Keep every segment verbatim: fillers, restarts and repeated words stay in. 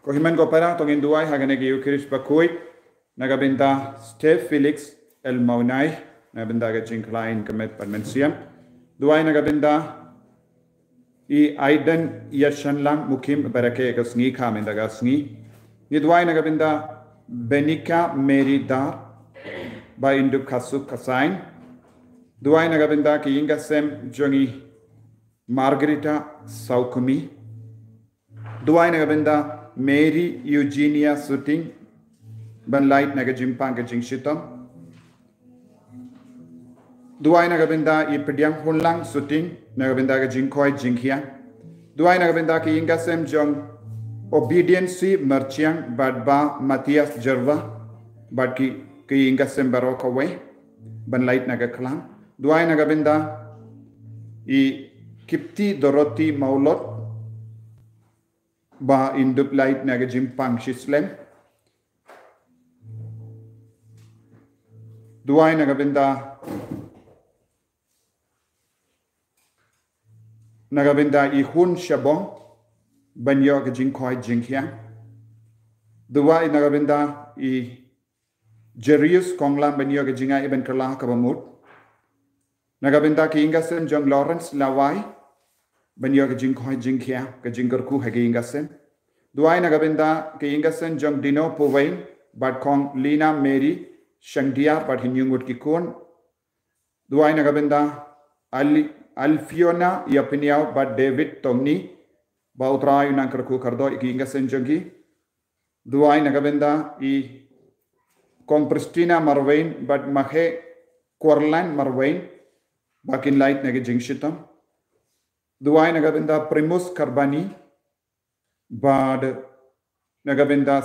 Ko hynmen ko para, to ngin duwai ha kane ka Eucharist bakhuid na ka bynta Steve Felix L Mawnai, na ka bynta ka jingkhlaiñ ka met bad mynsiem. Duwai na ka bynta i Aiden Yashanlang Mukim, ba rakhe ka sngi kha mynta ka sngi. Ngi duwai na ka bynta Benika Mary Dar, ba in dup kha suk kha saiñ. Duwai na ka bynta ki ïing ka sem jong i Margarita Saukumi. Duwai na ka bynta Mary Eugenia Suting, ban lait na ka jingpang ka jingshitom. Duwai na ka bynta i Pdiang Hunlang Suting, na ka bynta ka jingkhoi jingkhiah. Duwai na ka bynta ki ïing ka sem jong Obedience Merchiang bad Bah Matthias Jerwa, bad ki, ki ïing ka sem baroh kawei, ban lait na ka khlam. Duwai na ka bynta i Kipti Dorothy Maulot, ba in dup lait na ka jingpang shislem. Duwai na ka bynta, na ka bynta i Hun Shabong, ban ïoh ka jingkhoi jingkhiah. Duwai na ka bynta i Jerius Konglam, ban ïoh ka jingaiei ban kylla kaba mut. Na ka bynta ki ïing ka sem jong Lawrence Lawai, ban ïoh ka jingkhoi jingkhiah, ka jingkyrkhu ha ki ïing ka sem. Duwai na ka bynta ki ïing ka sem jong Dino Puwein bad Kong Lina Mary Shangdiar bad hynñiew ngut ki khun. Duwai na ka bynta Al-, Alfiona Ïapynïaw bad David Tomni, ba U Trai un nang kyrkhu kyrdoh ïa ki ïing ka sem jong ki. Duwai na ka bynta i Kong Pristina Marwein bad Mahe Kuarlan Marwein, ba kin lait na ka jingshitom. Duwai na ka bynta Primus Karbani, bad na ka bynta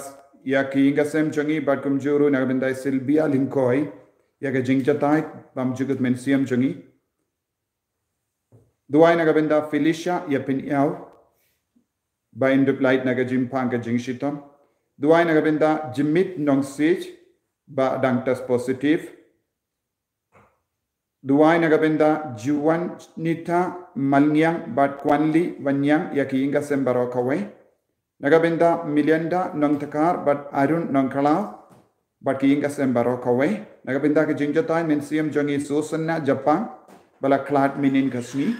ïa ki ïing ka sem jong i, bad kumjuh ruh na ka bynta i Sylvia Lyngkoi, ïa ka jingjatai bymjukut mynsiem jong i. Duwai na ka bynta Felicia Ïapynïaw, ba in dup lait na ka jingpang ka jingshitom. Duwai na ka bynta Jimit Nongsiej, ba dang test positive. Duwai na ka bynta Juanita Malngiang bad Kwanli Wanyang, ïa ki ïing ka sem baroh kawei. Na ka bynta Melinda Nongtakar bad Arun Nongkhlaw, bad ki ïing ka sem baroh kawei. Na ka bynta ka jingjatai mynsiem jong i Susanna Japang, ba la khlad mynhynnin ka sngi.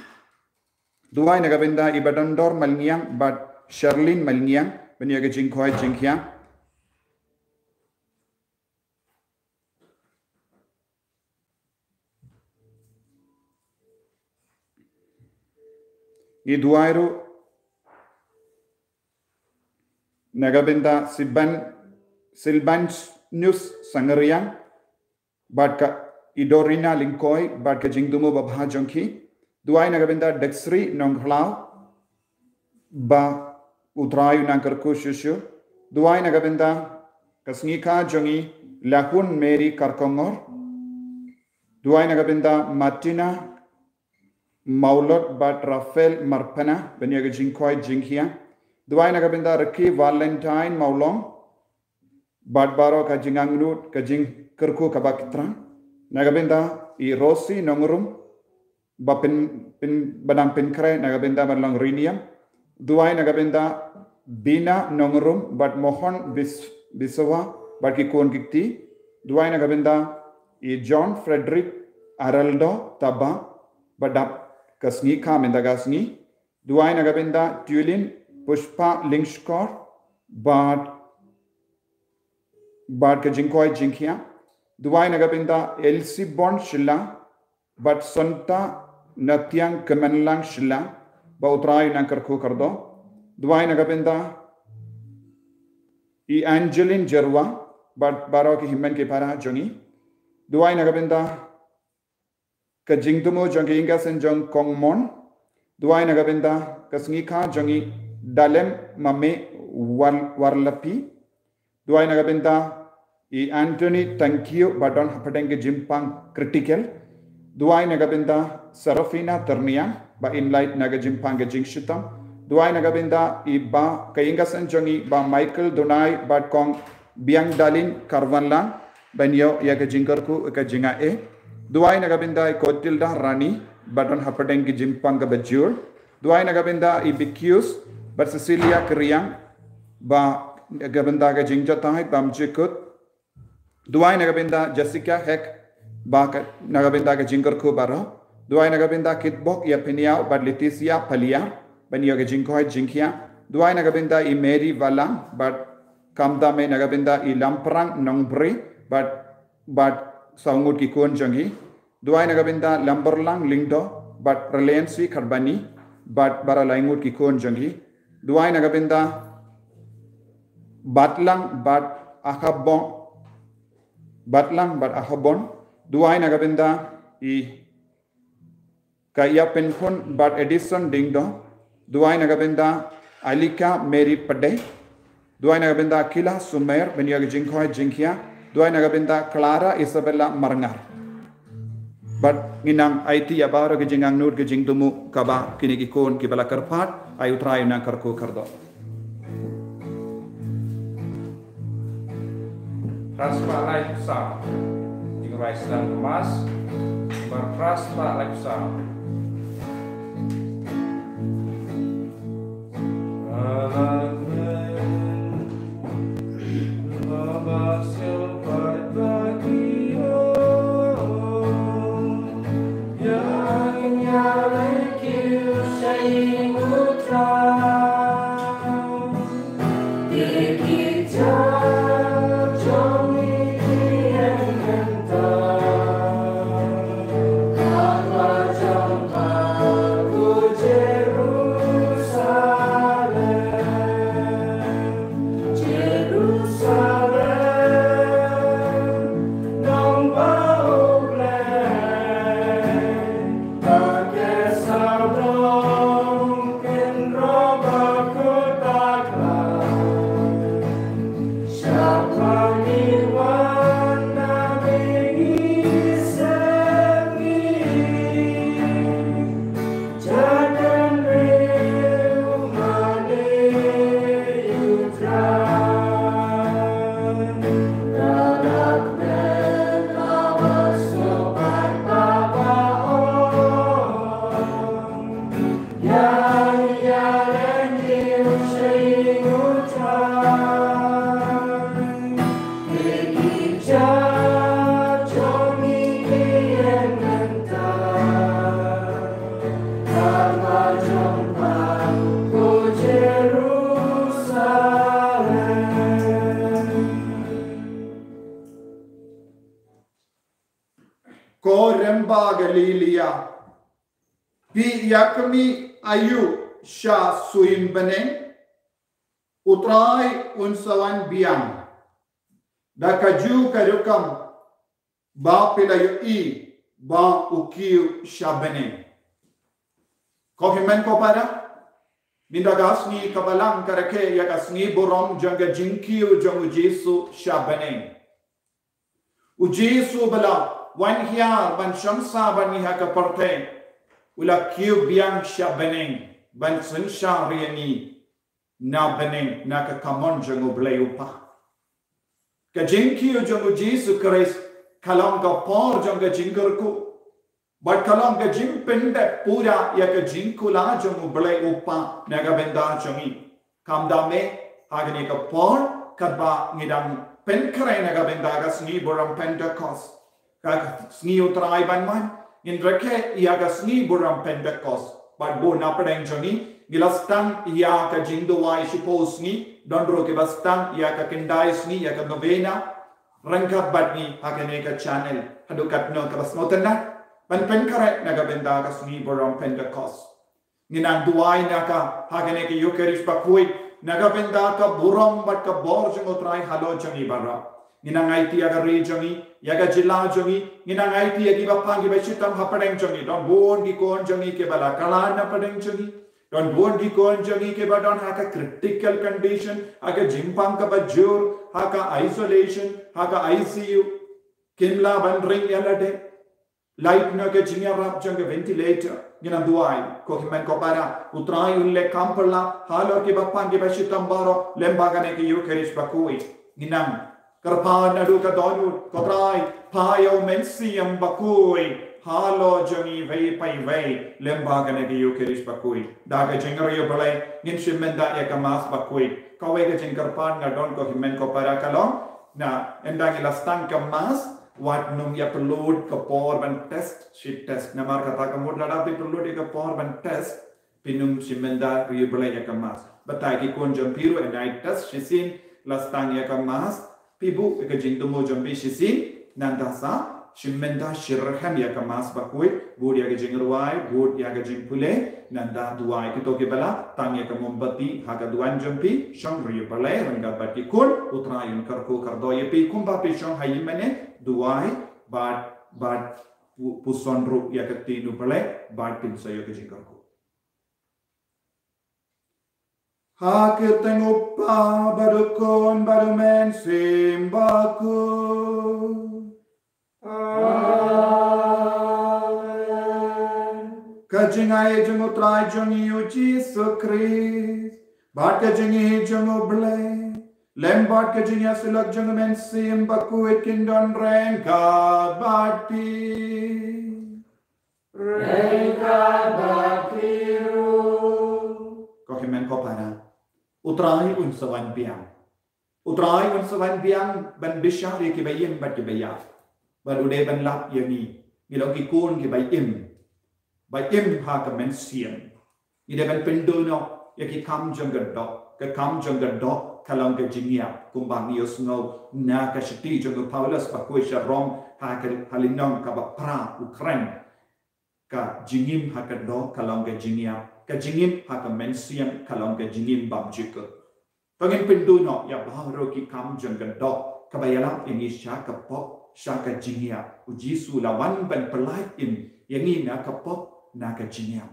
Duwai na ka bynta i Badondor Malngiang bad Sherlyn Malngiang, ban ïoh ka jingkhoi jingkhiah. Ngi duwai ruh na ka bynta Siban, Silbanus Sangriang, bad ka i Dorina Lyngkoi, bad ka jingthmu babha jong ki. Duwai na ka bynta Dexri Nongkhlaw, ba U Trai un nang kyrkhu shuh shuh. Duwai na ka bynta ka sngi kha jong i Lahun Mary Karkongor. Duwai na ka bynta Martina Maulot bad Rafael Marpana, ban ïoh ka jingkhoi jingkhiah. Duwai na ka bynta Ricky Valentine Maulong, bad baroh ka jingangnud ka jingkyrkhu kaba ktrang. Na ka bynta i Rosie Nongrum, ba pyn, pyn, ba dang pynkhreh na ka bynta ban long rynïeng. Duwai na ka bynta Bina Nongrum bad Mohon Bis, Bisawa, bad ki khun ki kti. Duwai na ka bynta i John Frederick Araldo Taba, ba dap ka sngi kha mynta ka sngi. Duwai na ka bynta Tulin Pushpa Lyngskor, bad, bad ka jingkhoi jingkhiah. Duwai na ka bynta Elsie Bond Shylla, bad Sonta Natiang Kmenlang Shylla, ba U Trai un nang kyrkhu kyrdoh. Duwai na ka bynta i Angeline Jerwa, bad baroh ki hynmen ki para jong i. Duwai na ka bynta ka jingthmu jong ki ïing ka sem jong Kong Mon. Duwai na ka bynta ka sngi kha jong i Dalem Mame War, Warlapi. Duwai na ka bynta i Anthony Tangkiew, ba don hapdeng ka jingpang critical. Duwai na ka bynta Serafina Terniang, ba in lait na ka jingpang ka jingshitom. Duwai na ka bynta i ba ka ïing ka sem jong i Bah Michael Dunai bad Kong Biang Dalin Karwanlang, ban ïoh ïa ka jingkyrkhu ka jingaiei. Duwai na ka bynta i Kotilda Rani, ba don hapdeng ka jingpang kaba jur. Duwai na ka bynta i Bikius bad Cecilia Kriang, ba na ka bynta ka jingjatai bymjukut. Duwai na ka bynta Jessica Heck, ba ka, na ka bynta ka jingkyrkhu baroh. Duwai na ka bynta Kitbok Ïapynïaw bad Leticia Palia, ban ïoh ka jingkoit jingkhiah. Duwai na ka bynta i Mary Valang, bad khamtam eh na ka bynta i Lamprang Nongbri, bad, bad saw ngut ki khun jong ki. Duwai na ka bynta Lamberlang Lyngdoh, bad Reliance Kharbani, bad baroh lai ngut ki khun jong ki. Duwai na ka bynta Batlang bad Akhabon, Batlang bad Akhabon. Duwai na ka bynta i ka Ïapynkhun bad Edison Dingdoh. Duwai na ka bynta Alika Mary Pade. Duwai na ka bynta Kila Sumer, ban ïoh ka jingkoit jingkhiah. Duwai na ka bynta Clara Isabella Marngar. Bad ngi nang aiti ïa baroh ka jingangnud ka jingthmu kaba kine ki khun kiba la kyrpad, ai U Trai un nang kyrkhu kyrdoh. Phra spah laiphew saw. Jingrwai sdang ka Mass. Bar phra spah laiphew saw. Ko remba Galilia, phi ïakhmih aïu sha suiñ bneng? U Trai un sa wan biang. Da kajuh ka rukom ba phi la ïohi ba u kiew sha bneng. Ko hynmen ko para, mynta ka sngi ka Balang ka rakhe ïa ka sngi burom jong ka jingkiew jong u Jisu sha bneng. U Jisu ba la wan hiar ban shong sah bad ngi ha ka pyrthei, u la kiew biang sha bneng ban synshar ïa ngi na bneng, na ka kamon jong U Blei U Kpa. Ka jingkiew jong u Jisu Khrist ka long ka por jong ka jingkyrkhu bad ka long ka jingpyndep pura ïa ka jingkular jong U Blei U Kpa na ka bynta jong ngi. Khamtam eh, ha kane ka por katba ngi dang pynkhreh na ka bynta ka sngi burom Pentekost, ka sngi U Trai ban wan, ngin rakhe ïa ka sngi burom Pentekost. Bad bun na pdeng jong ngi, ngi la sdang ïa ka jingduwai shiphew sngi, don ruh kiba sdang ïa ka khyndai sngi, ïa ka novena ryngkat bad ngi ha kane ka channel. Haduh katno kaba sngewtynnat ban pynkhreh na ka bynta ka sngi burom Pentekost. Ngi nang duwai na ka, ha kane ka Ïukharist bakhuid, na ka bynta ka burom bad ka bor jong U Trai halor jong ngi baroh. Ngi nang aiti ïa ka ri jong ngi, ïa ka jylla jong ngi, ngi nang aiti ïa kiba pang kiba shitom ha pdeng jong ngi. Don bun ki khun jong ngi kiba la kylla na pdeng jong ngi. Don bun ki khun jong ngi kiba don ha ka critical condition, ha ka jingpang kaba jur, ha ka isolation, ha ka I C U. Kim lah ban ring ïa lade. Lait na ka jingïarap jong ka ventilator. Ngi nang duwai, ko hynmen ko para, U Trai un leh kam pyrshah halor kiba pang kiba shitom baroh lyngba kane ka Ïukharist bakhuid. Ngi nang kyrpad naduh ka dohnud, ko Trai, phah ïa U Mynsiem Bakhuid halor jong ngi iwei pa iwei lyngba kane ka Eucharist bakhuid. Da ka jingriewblei ngin shim bynta ïa ka Mass bakhuid. Kawei ka jingkyrpad nga don ko hynmen ko para ka long, na ynda ngi la sdang ka Mass, wat nym ïa pynlut ka por ban test shi test. Namar kata ka mut lada phi pynlut ïa ka por ban test, phin ym shim bynta riewblei ïa ka Mass. Bad ïa ki khun jong phi ruh, ynda test shisien la sdang ïa ka Mass, phi buh ïa ka jingthmu jong phi shisien, nangta sa shim bynta shitrhem ïa ka Mass bakhuid, bud ïa ka jingrwai, bud ïa ka jingpule, nangta duwai. Kito kiba la tam ïa ka mombati ha ka duwan jong phi, shong riewblei ryngkat bad ki khun, U Trai un kyrkhu kyrdoh ïa phi kumba phi shong ha ïingmane, duwai bad, bad pu-, puson ruh ïa ka ktien U Blei, bad phin sa ïoh ka jingkyrkhu. Ha ka kyrteng U Kpa bad U Khun bad U Mynsiem Bakhuid. Amen. Ka jingaiei jong U Trai jong ngi U Jisu Khrist, bad ka jingïeit jong U Blei, lem bad ka jingïasyllok jong U Mynsiem Bakhuid kin don ryngkat bad phi. Ryngkat bad phi ruh. Ko hynmen ko para, U Trai un sa wan biang. U Trai un sa wan biang ban bishar ïa kiba im bad kiba ïap. Bad u dei ban lap ïa ngi, ngi long ki khun kiba im, ba im ha ka mynsiem. Ngi dei ban pynduh noh ïa ki kam jong ka doh. Ka kam jong ka doh ka long ka jingïap, kumba ngi ïohsngew na ka shithi jong u Paulus bakhuid sha Rom, ha ka, ha lynnong kaba phra, u kren. Ka jingim ha ka doh ka long ka jingïap. Ka jingim ha ka mynsiem ka long ka jingim bymjukut. To ngin pynduh noh ïa baroh ki kam jong ka doh kaba ïalam ïa ngi sha ka pop, sha ka jingïap. U Jisu u la wan ban pyllait im ïa ngi na ka pop, na ka jingïap.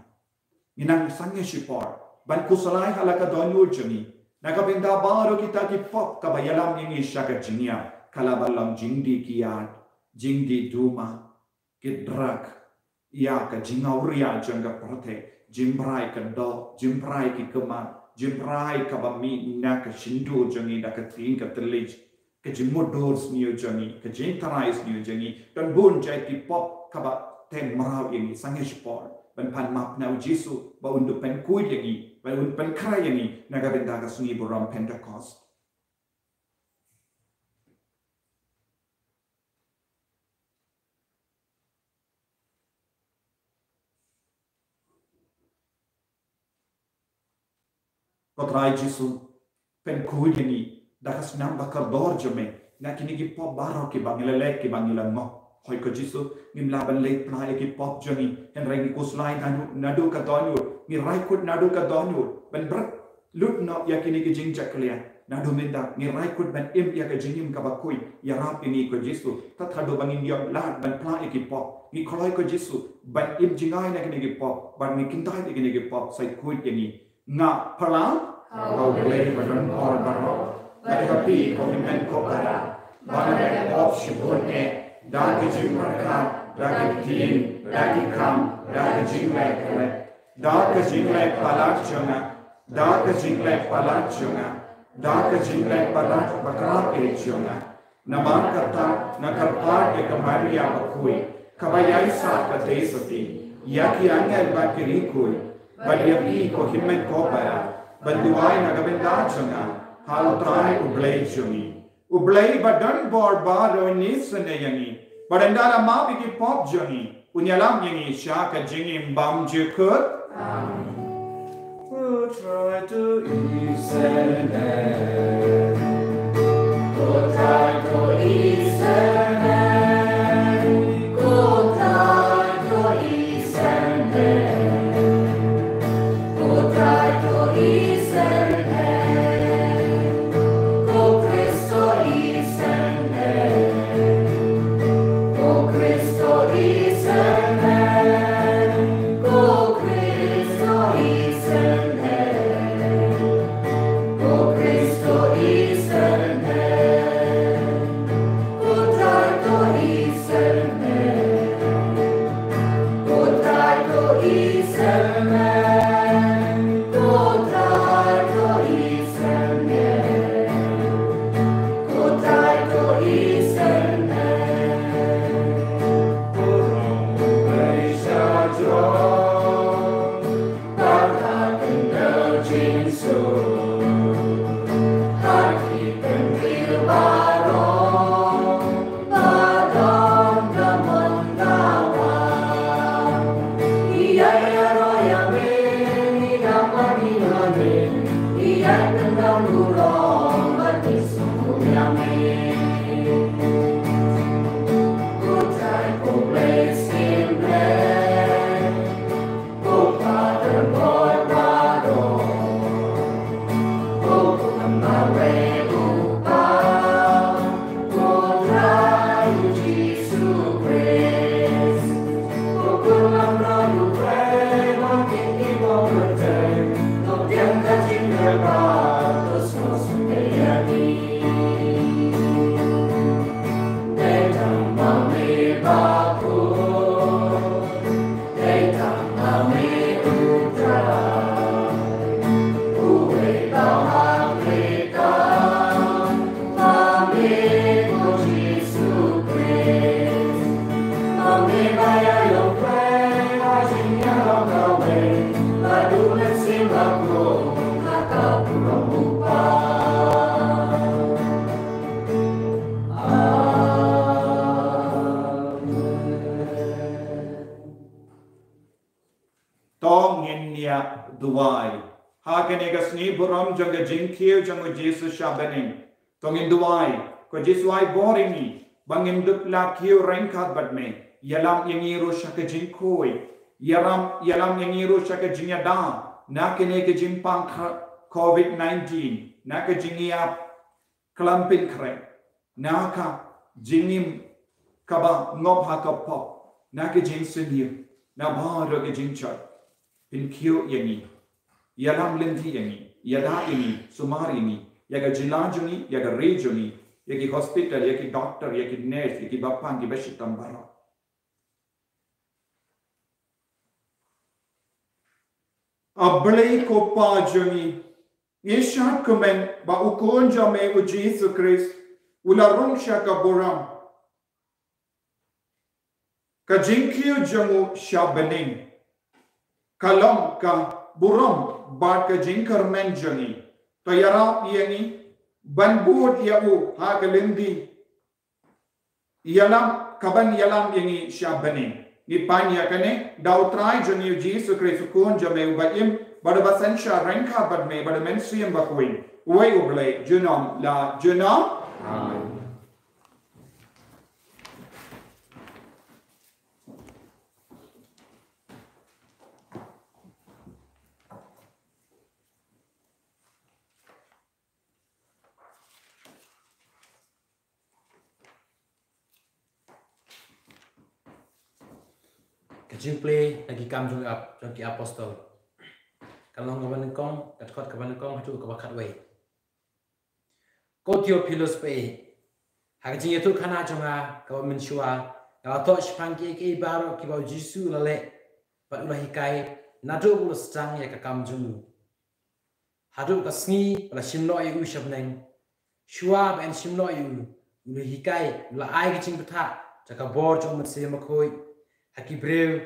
Ngi nang sangeh shipor ban khuslai ha la ka dohnud jong ngi na ka bynta baroh kita ki pop kaba ïalam ïa ngi sha ka jingïap, ka la ban long jingdih kiad, jingdih duma, ki drug, ïa ka jingawria jong ka pyrthei, jingmrai ka doh, jingmrai ki khmat, jingmrai kaba mih na ka shyntur jong ngi da ka ktien ka thylliej, ka jingmudui sniew jong ngi, ka jingtharai sniew jong ngi, don bun jait ki pop kaba teng mraw ïa ngi. Sangeh shipor ban pan map na U Jisu, ba un duh pynkhuid ïa ngi, ba un pynkhreh ïa ngi na ka bynta ka sngi burom Pentecost. Ko Trai Jisu, pynkhuid ïa ngi da ka snam ba kordor jong me na kine ki pop baroh kiba ngi la leh, kiba ngi la ngoh. Hooid ko Jisu, ngim lah ban leit phla ïa ki pop jong ngi, hynrei ngi khuslai naduh, naduh ka dohnud, ngi rai kut naduh ka dohnud ban bret lut noh ïa kine ki jingjakhlia. Naduh mynta ngi rai kut ban im ïa ka jingim kaba khuid. Ïarap ïa ngi ko Jisu, tad haduh ba ngin ïoh lad ban phla ïa ki pop. Ngi kloi ko Jisu ban im jngai na kine ki pop, ban ngi kyntait ïa kine ki pop. Sa khuid ïa ngi. Nga phla ha U Blei ba don bor baroh, bad ha phi ko hynmen ko para, ba nga la pop shibun eh, da ka jingpyrkhat, da ka ktien, da ki kam, da ka jingleh khlem, da ka jingleh palat jong nga, da ka jingleh palat jong nga, da ka jingleh palat bakhraw eh jong nga. Namar kata nga kyrpad ïa ka Maria bakhuid, kaba ïaisah ka dei sati, ïa ki angel bad ki riewkhuid, bad ïa phi ko hynmen ko para, ban duwai na ka bynta jong nga ha U Trai U Blei jong ngi. U Blei ba don bor baroh un isynei ïa ngi, bad un da la map ïa ki pop jong ngi, un ïalam ïa ngi sha ka jingim bymjukut. Amen. Ko Trai to isynei. Ko Trai to isynei. Ko Trai to isynei. Ko Trai to isynei. Ko Khrist to isynei. Ko Khrist to isynei. Ko Khrist to isynei. Ko Khrist to isynei. To ngin ïa duwai. Ha kane ka sngi burom jong ka jingkiew jong u Jisu sha bneng. To ngin duwai, ko Jisu ai bor ïa ngi ba ngin dup la kiew ryngkat bad me. Ïalam ïa ngi ruh sha ka jingkhuid. Ïalam, ïalam ïa ngi ruh sha ka jingïada na kane ka jingpang ka-, covid nineteen, na ka jingïap khlem pynkhreh, na ka jingim kaba ngop ha ka pop, na ka jingsniew, na baroh ka jingjot. Pynkiew ïa ngi. Ïalam lynti ïa ngi, ïada ïa ngi, sumar ïa ngi, ïa ka jylla jong ngi, ïa ka ri jong ngi, ïa ki hospital, ïa ki doctor, ïa ki nurse, ïa ki bapang, ki bashitom baroh. A Blei ko Pa jong ngi, ngi shad kumne ba u Khun jong me u Jisu Khrist u la rung sha ka burom. Ka jingkiew jong u sha bneng ka long ka burom bad ka jingkyrmen jong ngi. To ïarap ïa ngi ban bud ïa u ha ka lynti ïalam, kaban ïalam ïa ngi sha bneng. Ngi pan ïa kane da u Trai jong ngi u Jisu Khrist u Khun jong me uba im bad uba synshar ryngkat bad me bad u Mynsiem Bakhuid, uwei U Blei junom la junom. Amen. Ka jingpule na ki kam jong ap-, jong ki apostol. Ka lynnong kaba nyngkong, ka dkhot kaba nyngkong haduh kaba khatwei. Ko Theophilus ba ïeit, ha ka jingïathuhkhana jong nga kaba mynshuwa, nga la thoh shaphang kiei kiei baroh kiba u Jisu u la leh bad u la hikai naduh ba u la sdang ïa ka kam jong u haduh ka sngi ba la shim noh ïa u sha bneng. Shuwa ba yn shim noh ïa u, u la hikai, u la ai ka jingbthah da ka bor jong u Mynsiem Bakhuid ha ki briew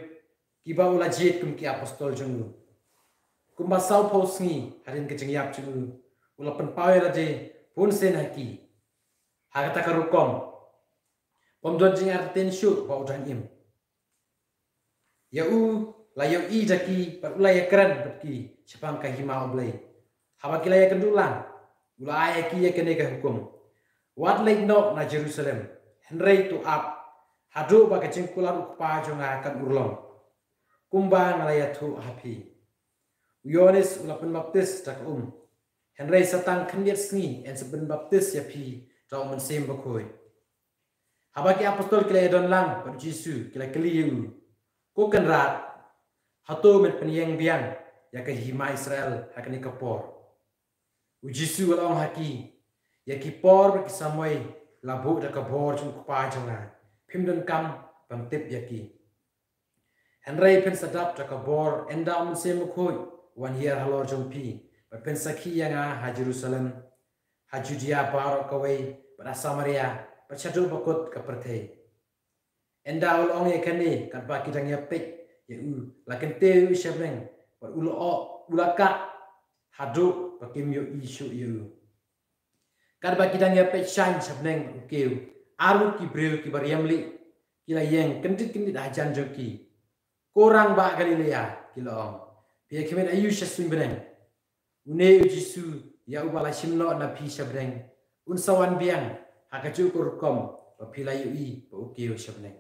kiba u la jied kum ki apostol jong u. Kumba sawphew sngi hadien ka jingïap jong u, u la pynpaw ïa lade bunsien ha ki. Ha kata ka rukom, bym don jingartatien shuh ba u dang im. Ïa u la ïohi da ki bad u la ïakren bad ki shaphang ka hima U Blei. Haba ki la ïakynduh lang, u la ai ha ki ïa kane ka hukum: Wat leit noh na Jerusalem, hynrei to ap haduh ba ka jingkular u Kpa jong nga kan urlong, kumba nga la ïathuh ha phi. U Ïoannis u la pynbaptis da ka um, hynrei sa tang khyndiat sngi yn sa pynbaptis ïa phi da u Mynsiem Bakhuid. Haba ki apostol ki la ïadon lang bad u Jisu, ki la kylli ïa u: Ko Kynrad, hato men pynïeng biang ïa ka hima Israel ha kane ka por? U Jisu u la ong ha ki: Ïa ki por bad ki samoi la buh da ka bor jong u Kpa jong nga, phim donkam ban tip ïa ki. Hynrei phin sa dap da ka bor ynda u Mynsiem Bakhuid u wan hiar halor jong phi, bad phin sakhi ïa nga ha Jerusalem, ha Judia baroh kawei, bad ha Samaria, bad shaduh ba kut ka pyrthei. Ynda u la ong ïa kane, katba ki dang ïapeit ïa u, la kyntiew ïa u sha bneng, bad u la o-, u la kah haduh ba kim ïohi shuh ïa u. Katba ki dang ïapeit shaiñ sha bneng bad u kiew, arngut ki briew kiba riam lieh ki la ïeng kyndit kyndit hajan jong ki. Ko rangbah Galilea, ki la ong, phi ïakhmih aïu sha suiñ bneng? Une u Jisu ïa uba la shim noh na phi sha bneng, Un sa wan biang ha kajuh ka rukom ba phi la ïohi ba u kiew sha bneng.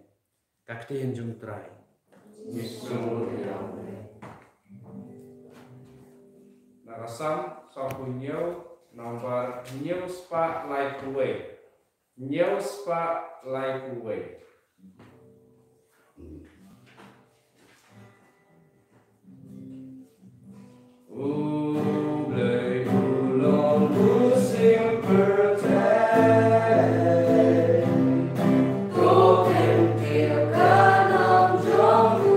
Ka ktien jong u Trai. Na ka Salm sawphew hynñiew, nombar hynñiew spah laiphew wei. Hynñiew spah laiphew wei. U Blei u long u sngewthuh. To kyntiew ka nam jong u.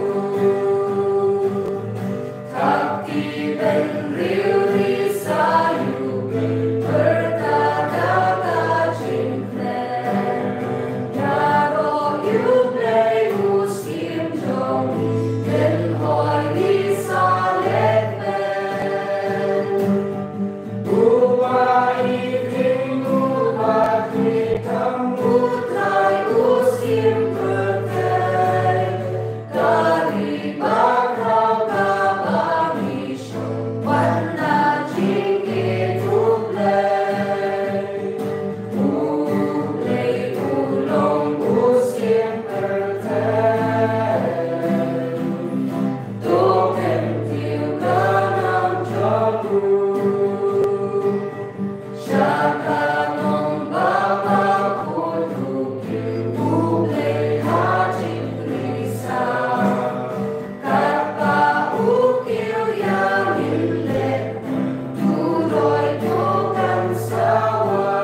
Thap ki bynriew ri sa ïa u Blei, pyrta da ka jingkmen. Ïaroh ïa u Blei u Syiem jong ngi, kynhoi ngi sa leh kmen. Uba i khring uba khring tam, u Trai u Syiem pyrthei. Ka ri bakhraw kaba ngi shong, wan na jingïeit u Blei. U Blei u long u Syiem pyrthei. To kyntiew ka nam jong u. Sha ka nongbah bakhuid u kiew, u Blei ha jingkyrsa. Katba u kiew ïa ngin leh, to roi to kan sa wan.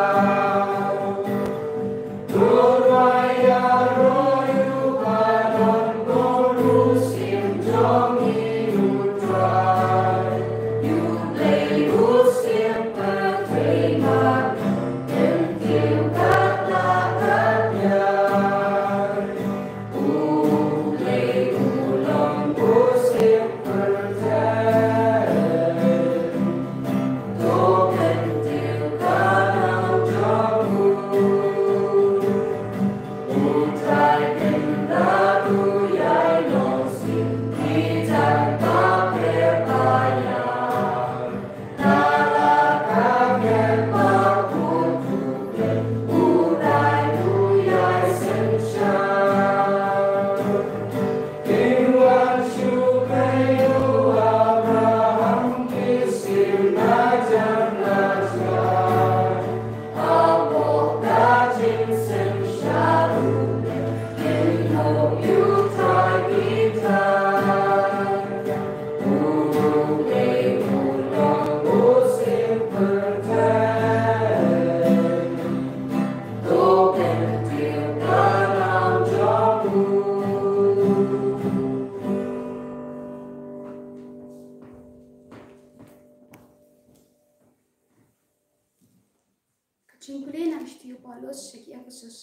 Ka jingpule na u shithi u Paulus sha ki Ephesus.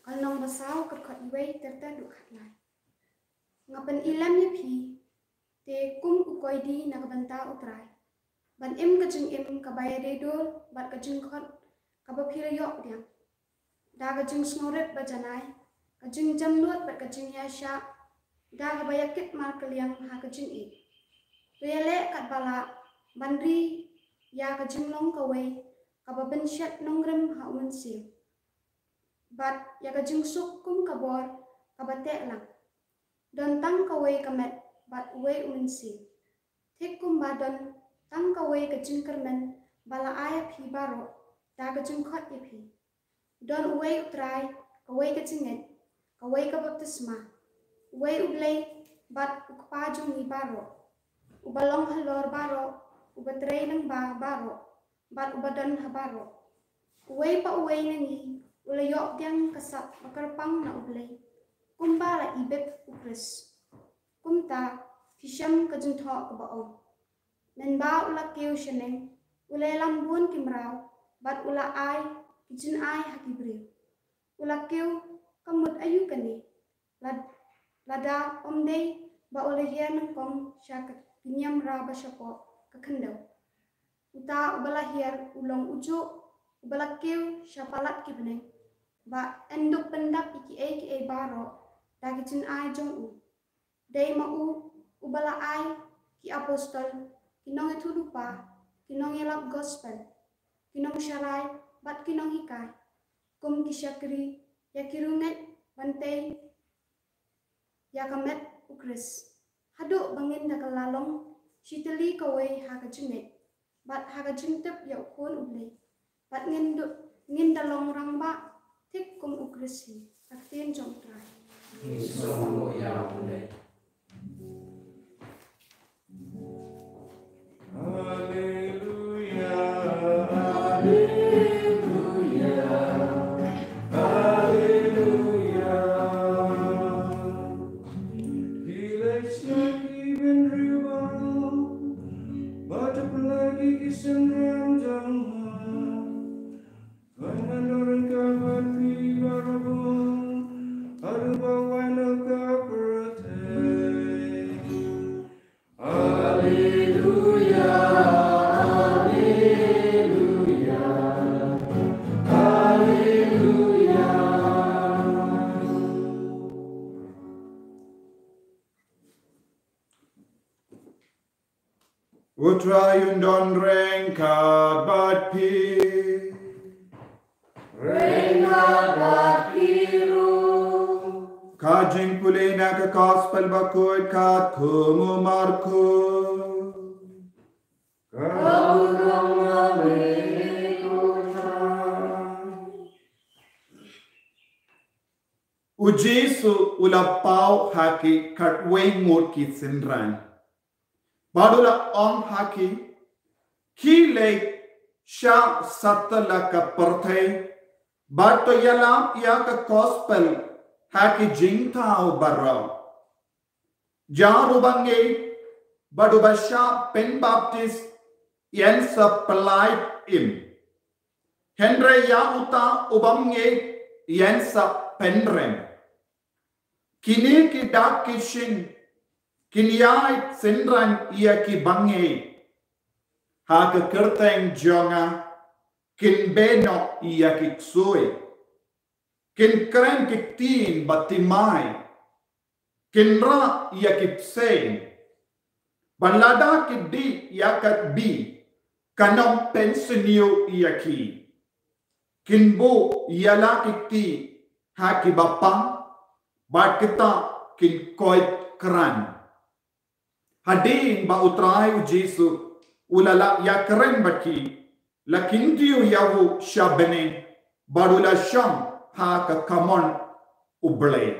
Ka lynnong ba saw, ka dkhot wei ter ter haduh khatlai. Nga pynïalem ïa phi te kum u koidi na ka bynta u Trai, ban im ka jingim kaba ïadei dur bad ka jingkhot kaba phi la ïoh pdiang, da ka jingsngewrit ba janai, ka jingjemnud bad ka jingïaishah, da kaba ïakit markylliang ha ka jingïeit. To ïaleh katba lah, ban ri ïa ka jinglong kawei kaba pynshet nongrim ha u Mynsiem, bad ïa ka jingsuk kum ka bor kaba teh lang. Don tang kawei ka met bad uwei u Mynsiem, thik kumba don tang kawei ka jingkyrmen ba la ai ïa phi baroh da ka jingkhot ïa phi. Don uwei u Trai, kawei ka jingngeit, kawei ka baptisma, uwei u Blei bad u Kpa jong ngi baroh, uba long halor baroh, uba trei lyngba baroh bad uba don ha baroh. Uwei pa uwei na ngi u la ïoh pdiang ka sap ba kyrpang na u Blei, kumba la ibit u Khrist. Kumta phi shem ka jingthoh kaba ong, mynba u la kiew shaneng, u la ïalam bun ki mraw bad u la ai ki jingai ha ki briew. U la kiew ka mut aïu kane? Lad-, lada ym dei ba u la hiar nyngkong sha ka, ki niam mraw ba shapoh ka khyndew. Uta uba la hiar u long ujuh uba la kiew sha palat ki bneng, ba yn dup pyndap ïa kiei kiei baroh da ki jingai jong u. Dei ma u uba la ai ki apostol, ki nongïathuhlypa, ki nongïalap gospel, ki nongsharai bad ki nonghikai, kum ki shakri ïa ki riewngeit ban tei ïa ka met U Khrist, haduh ba ngin da kylla long shi tylli kawei ha ka jingngeit bad ha ka jingtip ïa U Khun U Blei, bad ngin da, ngin da long rangbah thik kum U Khrist hi. Ka ktien jong U Trai. Haleluya, haleluya, haleluya. Ki leit sha ki bynriew baroh, bad pynlait ïa ki synran jong nga. Kan ngan don ryngkat bad phi barabor, haduh ba wan noh ka pyrthei. Haleluya, haleluya, haleluya. U Trai un don ryngkat bad phi. Ryngkat bad phi ruh. Ka jingpule na ka Gospel bakhuid katkum u Markos. Ka burom ïa me ko Trai. U Jisu u la paw ha ki khatwei ngut ki synran. Bad u la ong ha ki, ki leit sha satlak ka pyrthei, bad to ïalam ïa ka Gospel ha ki jingthaw baroh. Jar uba ngeit bad uba shah pynbaptis yn sa pynlait im. Hynrei ïa uta u bym ngeit yn sa pynrem. Kine ki dak ki shin kin ïaid synran ïa ki bangeit. Ha ka kyrteng jong nga kin beh noh ïa ki ksuid. Kin kren ki ktien ba thymmai. Kin rah ïa ki bseiñ. Bad lada ki dih ïa ka tbi, kan ym pynsniew ïa ki. Kin buh ïa la ki kti ha ki bapang, bad kita kin koit kran. Hadien ba U Trai U Jisu u la lah ïakren bad ki, la kyntiew ïa u sha bneng, bad u la shong ha ka kamon U Blei.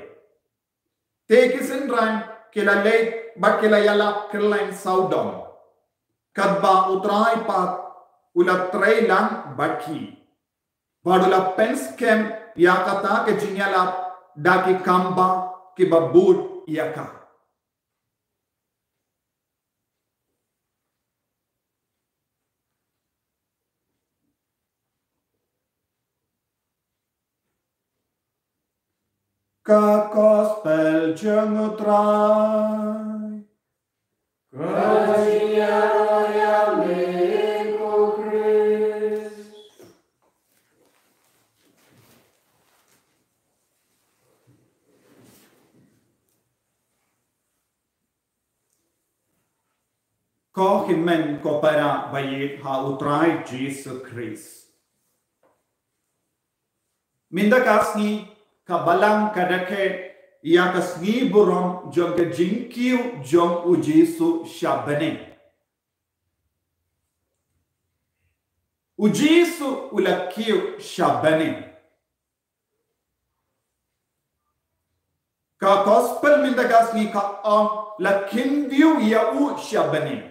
Te ki synran ki la leit bad ki la ïalap kylleng sawdong, katba U Trai pat u la trei lang bad ki. Bad u la pynskhem ïa kata ka jingïalap da ki kamba kiba bud ïa ka. Ka Gospel jong U Trai. Ka jingïaroh ïa me ko Khrist. Ko hynmen ko para ba ïeit ha U Trai Jisu Khrist. Mynta ka sngi ka Balang ka dakeh ïa ka sngi burom jong ka jingkiew jong U Jisu sha bneng. U Jisu u la kiew sha bneng. Ka Gospel mynta ka sngi ka ong la kyntiew ïa u sha bneng.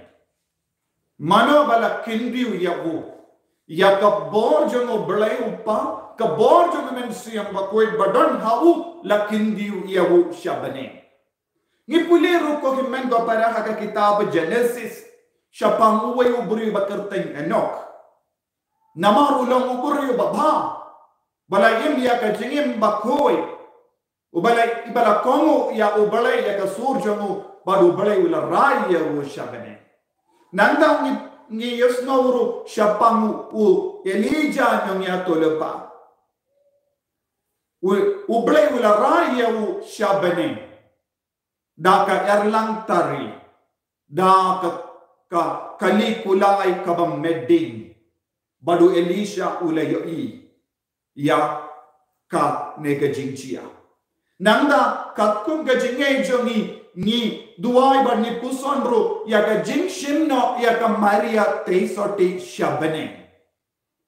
Mano ba la kyntiew ïa u? Ïa ka bor jong U Blei U Kpa, ka bor jong U Mynsiem Bakhuid ba don ha u, la kyntiew ïa u sha bneng. Ngi pule ruh ko hynmen ko para ha ka kitab Genesis, shaphang uwei u briew ba kyrteng Enok. Namar u long u briew ba bha, ba la im ïa ka jingim bakhuid, uba la, uba la kohnguh ïa U Blei ïa ka sur jong u, bad U Blei u la rai ïa u sha bneng. Nangta ngi, ngi ïohsngew ruh shaphang u, u Elijah nongïathuhlypa. U, U Blei u la rai ïa u sha bneng. Da ka erlang tari, da ka, ka kali kulai kaba meding, Bad u Elisha u la ïohi ïa kane ka jingjia. Nangta katkum ka jingngeit jong ngi, ngi duwai bad ngi puson ruh ïa ka jingshim noh ïa ka Maria Theisotti sha bneng.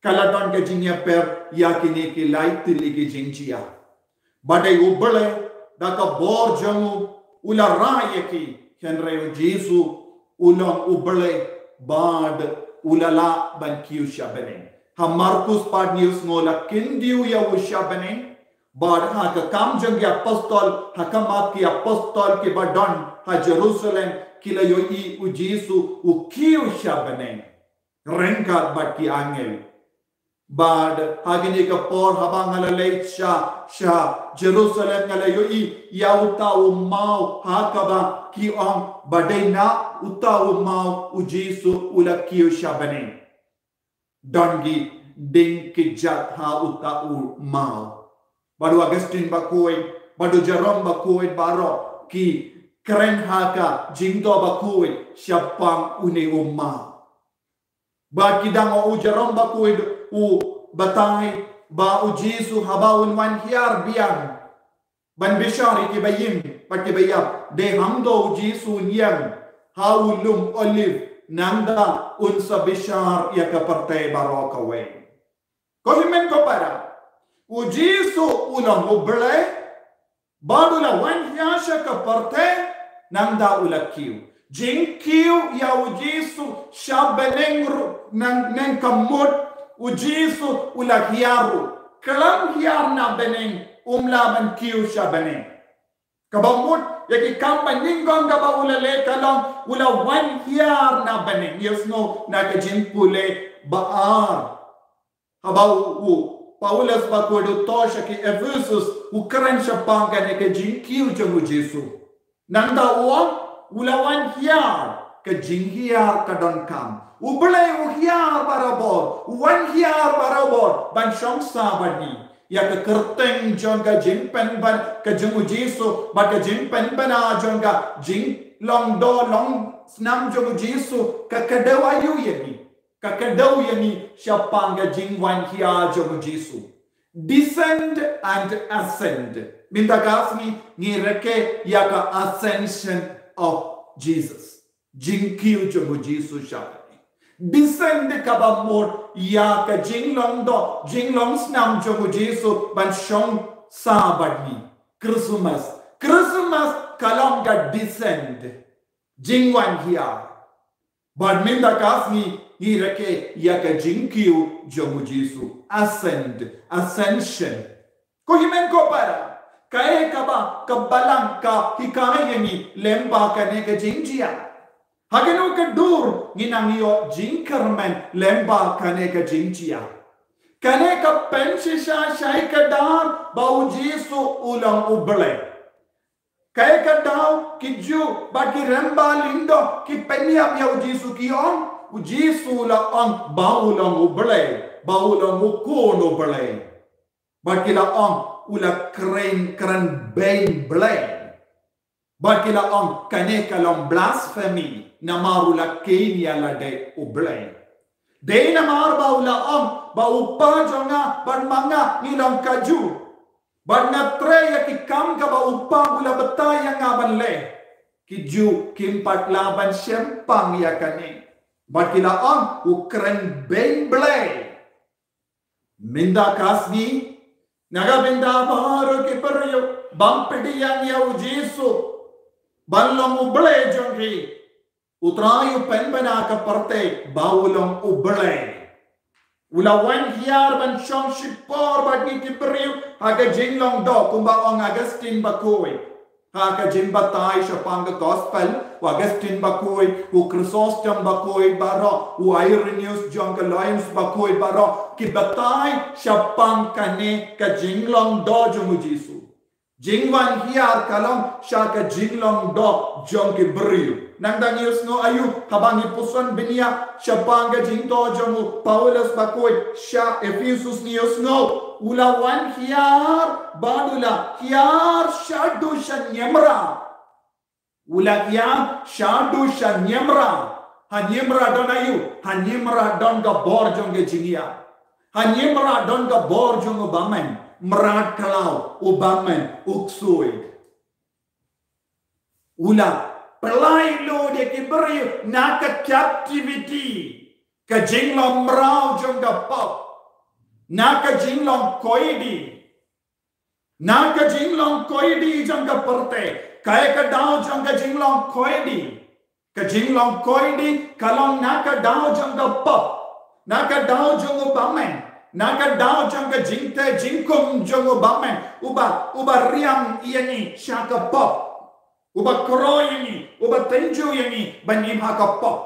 Ka la don ka jingïapher ïa kine ki lai tylli ki jingjia. Bad dei U Blei da ka bor jong u u la rai ïa ki, hynrei U Jisu u long U Blei bad u la lah ban kiew sha bneng. Ha Markus pat ngi ïohsngew la kyndiew ïa u sha bneng. Bad ha ka Kam jong ki Apostol, ha ka Mat ki Apostol kiba don ha Jerusalem ki la ïohi U Jisu u kiew sha bneng ryngkat bad ki angel. Bad ha kine ki por haba nga la leit sha, sha Jerusalem nga la ïohi ïa uta u maw ha kaba ki ong ba dei na uta u maw U Jisu u la kiew sha bneng. Don ki dieng ki jat ha uta u maw. Bad u Augustine Bakhuid, bad u Jerome Bakhuid baroh ki kren ha ka jingdoh bakhuid shaphang une u maw. Bad ki dang, u Jerome Bakhuid u batai ba U Jisu haba un wan hiar biang ban bishar ïa kiba ïing bad kiba ïap, dei hangto U Jisu un ïeng ha u lum Olive, nangta un sa bishar ïa ka pyrthei baroh kawei. Ko hynmen ko para, U Jisu u long U Blei, bad u la wan hiar sha ka pyrthei, nangta u la kiew. Jingkiew ïa U Jisu sha bneng ruh, nang, nang ka mut U Jisu u la hiar ruh. Khlem hiar na bneng um lah ban kiew sha bneng. Kaba mut ïa ki kam banyngkong kaba u la leh ka long u la wan hiar na bneng. Ïohsngew na ka jingpule ba ar. Haba u, u Paulus Bakhuid u thoh sha ki Ephesus u kren shaphang kane ka jingkiew jong U Jisu. Nangta u ong u la wan hiar, ka jinghiar ka donkam. U Blei u hiar barabor, u wan hiar barabor ban shong sah bad ngi. Ïa ka kyrteng jong ka jingpynban ka jong U Jisu bad ka jingpynbna jong ka jinglong doh long snam jong U Jisu ka kdew aïu ïa ngi? Ka kdew ïa ngi shaphang ka jingwan hiar jong U Jisu. Descend and ascend. Mynta ka sngi ngi rakhe ïa ka Ascension of Jesus. Jingkiew jong U Jisu sha bneng. Descend kaba mut ïa ka jinglong doh, jinglong snam jong U Jisu ban shong sah bad ngi. Christmas. Christmas ka long ka descend. Jingwan hiar. Bad mynta ka sngi ngi rakhe ïa ka jingkiew jong U Jisu. Ascend, ascension. Ko hynmen ko para, kaei kaba ka Balang ka hikai ïa ngi lyngba kane ka jingjia? Ha kano ka dur ngi nang ïoh jingkyrmen lyngba kane ka jingjia? Kane ka pynshisha shai kdar ba U Jisu u long U Blei. Kaei ka daw ki Jiw bad ki rangbah lyngdoh ki pynïap ïa U Jisu, ki ong U Jisu u la ong ba u long U Blei, ba u long U Khun U Blei. Bad ki la ong u la kren, kren beiñ Blei. Bad ki la ong kane ka long blasphemy, namar u la kheiñ ïa lade U Blei. Dei namar ba u la ong ba u Kpa jong nga bad ma nga ngi long kajuh. Bad nga trei ïa ki kam kaba u Kpa u la batai ïa nga ban leh. Ki Jiw kim pat lah ban shempang ïa kane. Bad ki la ong u kren beiñ Blei. Mynta ka sngi, na ka bynta baroh ki briew bym pdiang ïa U Jisu ban long U Blei jong ki. U Trai u pynbna ka pyrthei ba u long U Blei. U la wan hiar ban shong shipor bad ngi ki briew ha ka jinglong doh, kumba ong Augustine Bakhuid. Ha ka jingbatai shaphang ka gospel, u Augustine Bakhuid, u Chrysostom Bakhuid baroh, u Irenaeus jong ka Lyons Bakhuid baroh, ki batai shaphang kane ka jinglong doh jong U Jisu. Jingwan hiar ka long sha ka jinglong doh jong ki briew. Nangta ngi ïohsngew aïu, haba ngi puson bniah shaphang ka jingthoh jong u Paulus Bakhuid sha Ephesus ngi ïohsngew u la wan hiar bad u la hiar shaduh shaniamra. U la hiar shaduh shaniamra. Hynñiew mrad don aïu? Hynñiew mrad don ka bor jong ka jingïap. Hynñiew mrad don ka bor jong u bymman, mrad khlaw, u bymman, u ksuid. U la pynlait lut ïa ki briew na ka captivity, ka jinglong mraw jong ka pop, na ka jinglong koidi, na ka jinglong koidi jong ka pyrthei. Kaei ka daw jong ka jinglong koidi? Ka jinglong koidi ka long na ka daw jong ka pop, na ka daw jong u bymman, na ka daw jong ka jingteh jingkum jong u bymman, uba, uba riam ïa ngi sha ka pop, uba khroi ïa ngi, uba tynjuh ïa ngi ban im ha ka pop.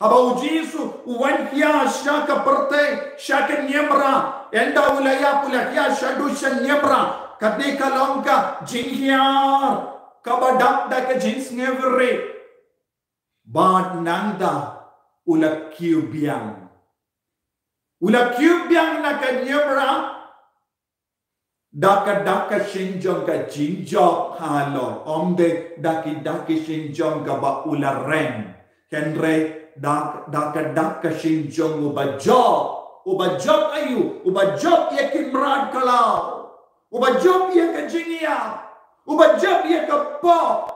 Haba u Jisu u wan hiar sha ka pyrthei, sha ka niamra, ynda u la ïap u la hiar shaduh sha niamra. Katne ka long ka jinghiar kaba dap da ka jingsngewrit. Bad nangta u la kiew biang. U la kiew biang na ka niamra da ka, da ka shin jong ka jingjop halor, ym dei da ki, da ki shin jong kaba u la reng. Hynrei da, da ka, da ka shin jong uba jop. Uba jop aïu? Uba jop ïa ki mrad khlaw. Uba jop ïa ka jingïap. Uba jop ïa ka pop.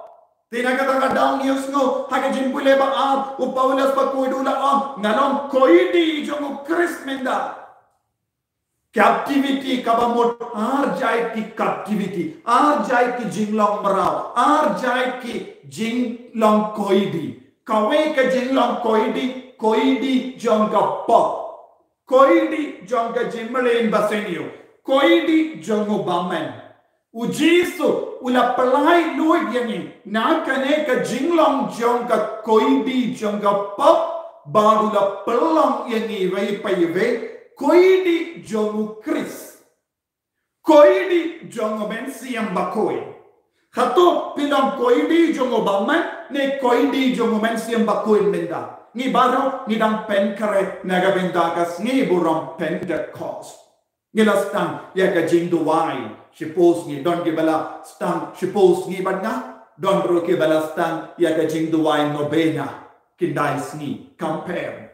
Te na kata ka daw ngi ïohsngew ha ka jingpule ba ar, u Paulus bakhuid u la ong, nga long koidi jong u Khrist mynta. Captivity kaba mut ar jait ki captivity, ar jait ki jinglong mraw, ar jait ki jinglong koidi. Kawei ka jinglong koidi, koidi jong ka pop. Koidi jong ka jingmlien ba sniew. Koidi jong u bymman. U Jisu u la pynlait lut ïa ngi na kane ka jinglong jong ka koidi jong ka pop, bad u la pynlong ïa ngi iwei pa iwei koidi jong u Khrist. Koidi jong u Mynsiem Bakhuid. Hato phi long koidi jong u bymman ne koidi jong u Mynsiem Bakhuid mynta? Ngi baroh ngi dang pynkhreh na ka bynta ka sngi burom Pentekost. Ngi la sdang ïa ka jingduwai shiphew sngi, don kiba la sdang shiphew sngi bad nga, don ruh kiba la sdang ïa ka jingduwai novena khyndai sngi, compare.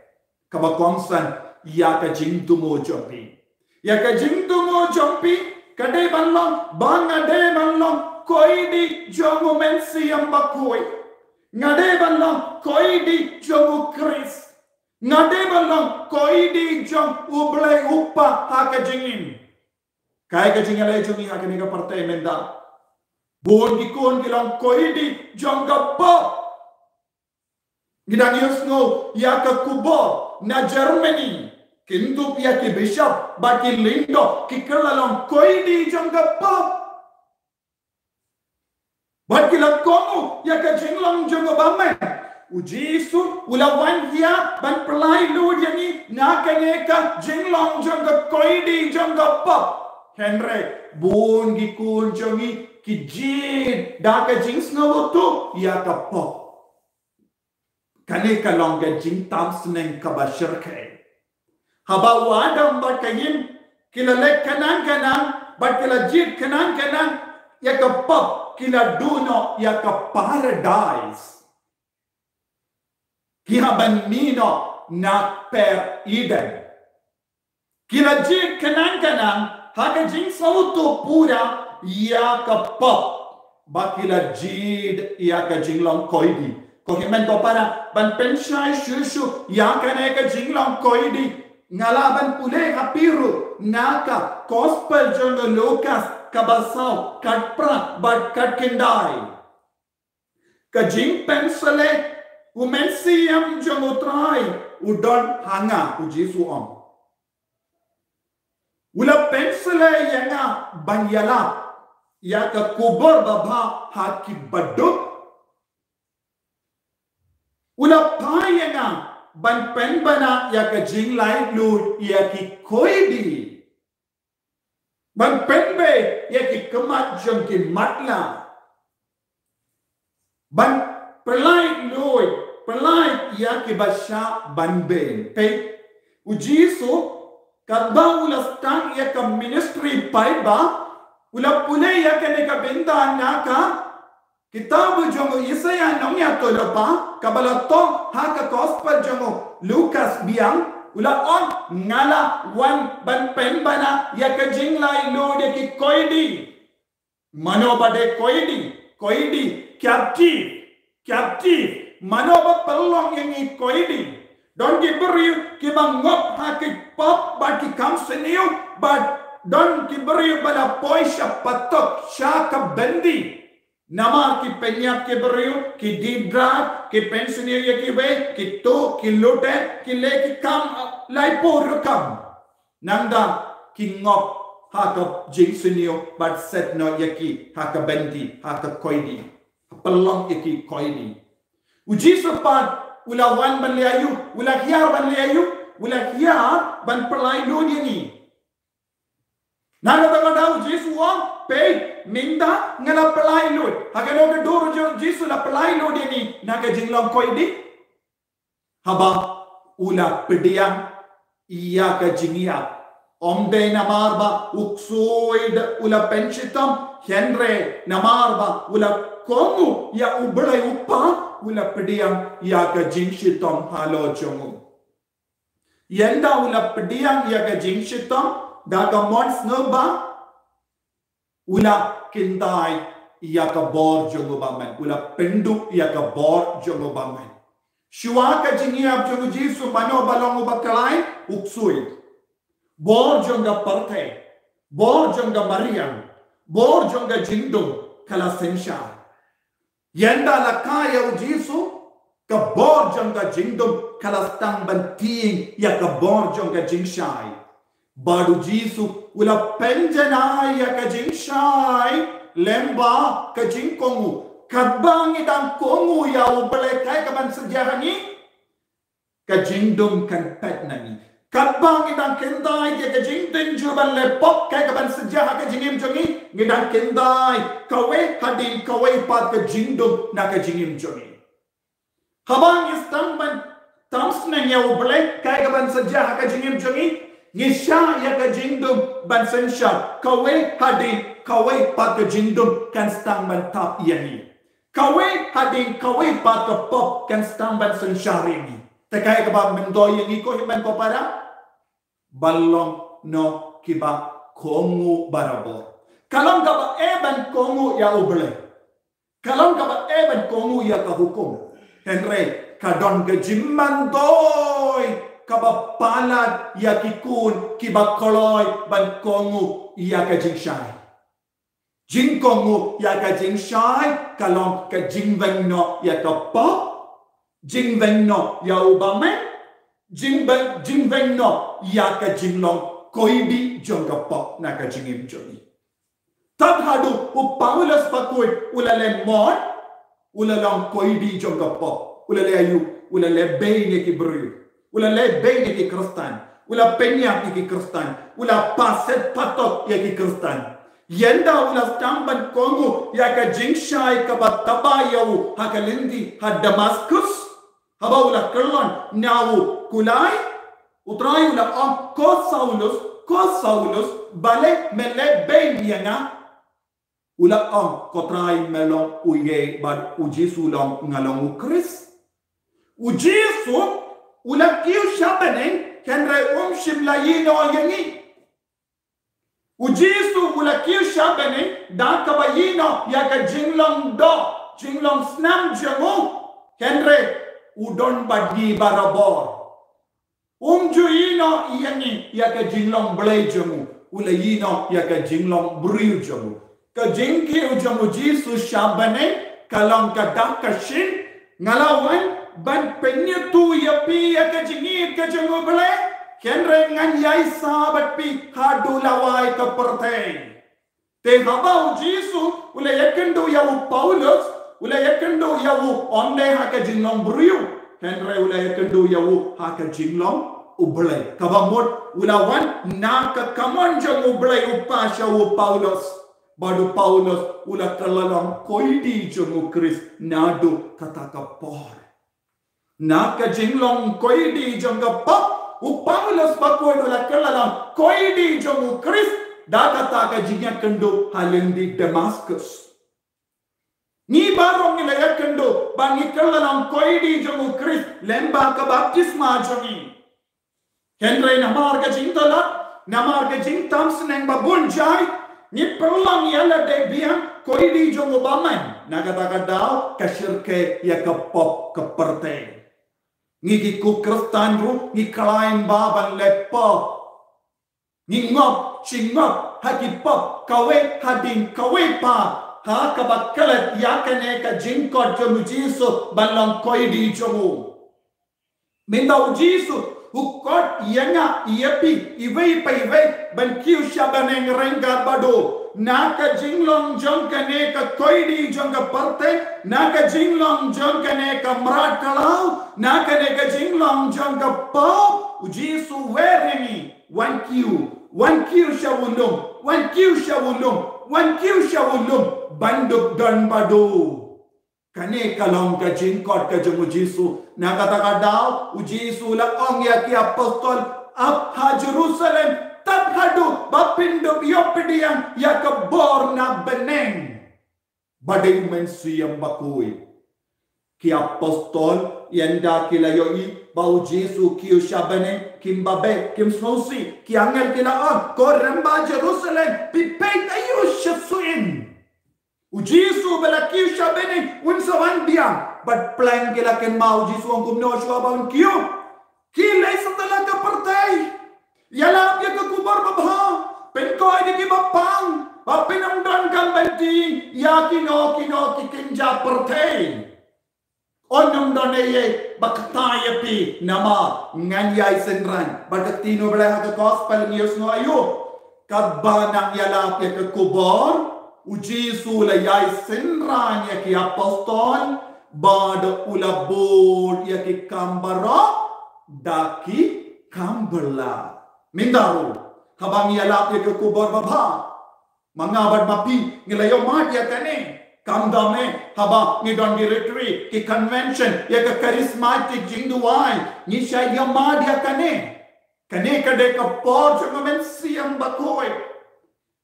Kaba kongsan ïa ka jingthmu jong phi. Ïa ka jingthmu jong phi ka dei ban long ba nga dei ban long koidi jong u Mynsiem Bakhuid. Nga dei ban long koidi jong u Khrist. Nga dei ban long koidi jong u Blei u Kpa ha ka jingim. Kaei ka jingïaleh jong ngi ha kane ka pyrthei mynta? Bun ki khun ki long koidi jong ka pop. Ngi dang ïohsngew ïa ka khubor na Germany, kin dup ïa ki bishop bad ki lyngdoh, ki kylla long koidi jong ka pop. Bad ki la kohnguh ïa ka jinglong jong u bymman. U Jisu u la wan hiar ban pynlait lut ïa ngi na kane ka jinglong jong ka koidi jong ka pop. Hynrei bun ki khun jong ngi ki jied da ka jingsngewthuh ïa ka pop. Kane ka long ka jingtam sneng kaba shyrkhei. Haba u Adam bad ka Im ki la leh khnang khnang bad ki la jied khnang khnang ïa ka pop, ki la duh noh ïa ka paradais. Ki hap ban mih noh na kper Eden. Ki la jied khnang khnang ha ka jingsngewthuh pura ïa ka pop, ba ki la jied ïa ka jinglong koidi. Ko hynmen ko para, ban pynshai shuh shuh ïa kane ka jinglong koidi, nga lah ban pule ha phi ruh na ka Gospel jong u Lukas kaba saw, khatphra bad khatkhyndai. Ka jingpynsleh u Mynsiem jong u Trai u don ha nga, u Jisu u ong. U la pynsleh ïa nga ban ïalap ïa ka khubor babha ha ki baduk. U la phai ïa nga ban pynbna ïa ka jinglaitluid ïa ki koidi. Ban pynbeit ïa ki khmat jong ki matlah. Ban pynlait luid, pynlait ïa kiba shah ban beiñ. Peit, u Jisu, katba u la start ïa ka ministry paidbah, u la pule ïa kane ka bynta na ka Kitab jong u Isaiah nongïathuhlypa, kaba la thoh ha ka gospel jong u Lukas biang, u la ong, nga la wan ban pynbna ïa ka jinglaitluid ïa ki koidi. Mano ba dei koidi, koidi, captive, captive. Mano ba pynlong ïa ngi koidi? Don ki briew kiba ngop ha ki pop bad ki kam sniew, bad don ki briew ba la poi sha patok, sha ka byndi. Namar ki pynïap ki briew, ki die drug, ki pynsniew ïa kiwei, ki tuh, ki lute, ki leh ki kam, uh, laiphew rukom. Nangta ki ngop ha ka jingsniew bad set noh ïa ki ha ka byndi, ha ka koidi. Pynlong ïa ki koidi. U Jisu pat u la wan ban leh aïu, u la hiar ban leh aïu, u la hiar ban pyllait lut ïa ngi. Na kata ka daw u Jisu u ong, peit, mynta nga la pyllait lut. Ha kano ka dur jong u Jisu la pyllait lut ïa ngi? Na ka jinglong koidi. Haba u la pdiang ïa ka jingïap. Ym dei namar ba u ksuid u la pynshitom, hynrei namar ba u la kohnguh ïa U Blei U Kpa, u la pdiang ïa ka jingshitom halor jong u. Ynda u la pdiang ïa ka jingshitom, da ka mon sngewbha, u la kyntait ïa ka bor jong u bymman, u la pynduh ïa ka bor jong u bymman. Shuwa ka jingïap jong u Jisu, mano ba long uba khlaiñ? U ksuid. Bor jong ka pyrthei, bor jong ka mariang, bor jong ka jingdum, ka la synshar. Ynda la kha ïa u Jisu, ka bor jong ka jingdum ka la sdang ban tieng ïa ka bor jong ka jingshai. Bad u Jisu u la pynjanai ïa ka jingshai lyngba ka jingkohnguh. Katba ngi dang kohnguh ïa U Blei, kaei kaban sa jia ha ngi? Ka jingdum kan peit na ngi. Katba ngi dang kyntait ïa ka jingdum jong u ban leh pop, kaei kaban sa jia ha ka jingim jong ngi? Ngi dang kyntait kawei hadien kawei pat ka jingdum na ka jingim jong ngi. Haba ngi sdang ban tam sneng ïa U Blei, kaei kaban sa jia ha ka jingim jong ngi? Ngi shah ïa ka jingdum ban synshar, kawei hadien kawei pat ka jingdum kan sdang ban thap ïa ngi. Kawei hadien kawei pat ka pop kan sdang ban synshar ïa ngi. Te kaei kaba myntoi ïa ngi ko hynmen ko para? Ban long noh kiba kohnguh barabor. Ka long kaba eh ban kohnguh ïa U Blei. Ka long kaba eh ban kohnguh ïa ka hukum. Hynrei ka don ka jingmyntoi kaba palat ïa ki khun kiba kloi ban kohnguh ïa ka jingshai. Jingkohnguh ïa ka jingshai ka long ka jingweng noh ïa ka pop, jingweng noh ïa u bymman, jingweng, jingweng noh ïa ka jinglong koidi jong ka pop na ka jingim jong ngi. Tad haduh u Paulus bakhuid u la leh mon, u la long koidi jong ka pop, u la leh aïu? U la leh beiñ ïa ki briew, u la leh beiñ ïa ki Khristan, u la pynïap ïa ki Khristan, u la paset patok ïa ki Khristan. Ynda u la sdang ban kohnguh ïa ka jingshai kaba taba ïa u ha ka lynti ha Damaskus, haba u la kyllon na u kulai, U Trai u la ong, ko Saulus, ko Saulus, balei me leh beiñ ïa nga? U la ong, ko Trai, me long uei? Bad u Jisu u la ong, nga long u Khrist. U Jisu u la kiew sha bneng, hynrei um shym la ïehnoh ïa ngi. U Jisu u la kiew sha bneng da kaba ïehnoh ïa ka jinglong doh, jinglong snam jong u, hynrei u don bad ngi barabor. Um ju ïehnoh ïa ngi ïa ka jinglong Blei jong u, u la ïehnoh ïa ka jinglong briew jong u. Ka jingkiew jong u Jisu sha bneng ka long ka dak ka shin, nga la wan ban pynïathuh ïa phi ïa ka jingïeit ka jong u Blei, hynrei ngan ïaisah bad phi haduh lawei ka pyrthei. Te haba u Jisu u la ïakynduh ïa u Paulus, u la ïakynduh ïa u ym dei ha ka jinglong briew, hynrei u la ïakynduh ïa u ha ka jinglong u Blei. Kaba mut u la wan na ka kamon jong u Blei u pass ïa u Paulus. Bad u Paulus u la kylla long koidi jong u Khrist naduh kata ka por. Na ka jinglong koidi jong ka pop, u Paulus bakhuid u la kylla long koidi jong u Khrist da kata ka jingïakynduh ha lynti Damaskus. Ngi baroh ngi la ïakynduh ba ngi kylla long koidi jong u Khrist lyngba ka baptisma jong ngi. Hynrei namar ka jingthalat, namar ka jingtam sneng ba bun jait, ngi pynlong ïa lade biang koidi jong u bymman. Na kata ka daw ka shyrkhei ïa ka pop ka pyrthei. Ngi ki ku Khristan ruh ngi khlaiñ ba ban leh pop. Ngi ngop shi ngop ha ki pop kawei hadien kawei pat, ha kaba klet ïa kane ka jingkhot jong u Jisu ban long koidi jong u. Mynta u Jisu u khot ïa nga ïa phi iwei pa iwei ban kiew sha bneng ryngkat bad u. Na ka jinglong jong kane ka koidi jong ka pyrthei, na ka jinglong jong kane ka mrad khlaw, na kane ka jinglong jong ka pop, u Jisu u wer ïa ngi, wan kiew, wan kiew sha u lum, wan kiew sha u lum, wan kiew sha u lum, ban dup don bad u. Kane ka long ka jingkhot ka jong u Jisu. Na kata ka daw u Jisu u la ong ïa ki apostol, ap ha Jerusalem tad haduh ba phin dup ïoh pdiang ïa ka bor na bneng. Ba dei u Mynsiem Bakhuid. Ki apostol ynda ki la ïohi ba u Jisu u kiew sha bneng, kim babe, kim sngewsih. Ki angel ki la ong, ko rymba Jerusalem, phi peit aïu shathie? U Jisu ba la kiew sha bneng un sa wan biang. Bad pleng ki la kynmaw u Jisu u ong kumno shuwa ba un kiew. Ki leit sha tala ka pyrthei. Ïalap ïa ka khubor babha. Pynkoit ïa ki bapang ba phin ym donkam ban tieng ïa kino kino ki kynja pyrthei. Yn ym don ei ei ba kata ïa phi namar ngan ïai synran. Bad ka ktien U Blei ha ka gospel ngi ïohsngew aïu. Katba nang ïalap ïa ka khubor, u Jisu u la ïai synran ïa ki apostol bad u la bud ïa ki kam baroh da ki kam bylla. Mynta ruh haba ngi ïalap ïa ka khubor babha, ma nga bad ma phi ngi la ïohmad ïa kane. Kam dam eh haba ngi don ki retreat, ki convention ïa ka charismatic jingduwai, ngi shait ïohmad ïa kane. Kane ka dei ka por jong u Mynsiem Bakhuid.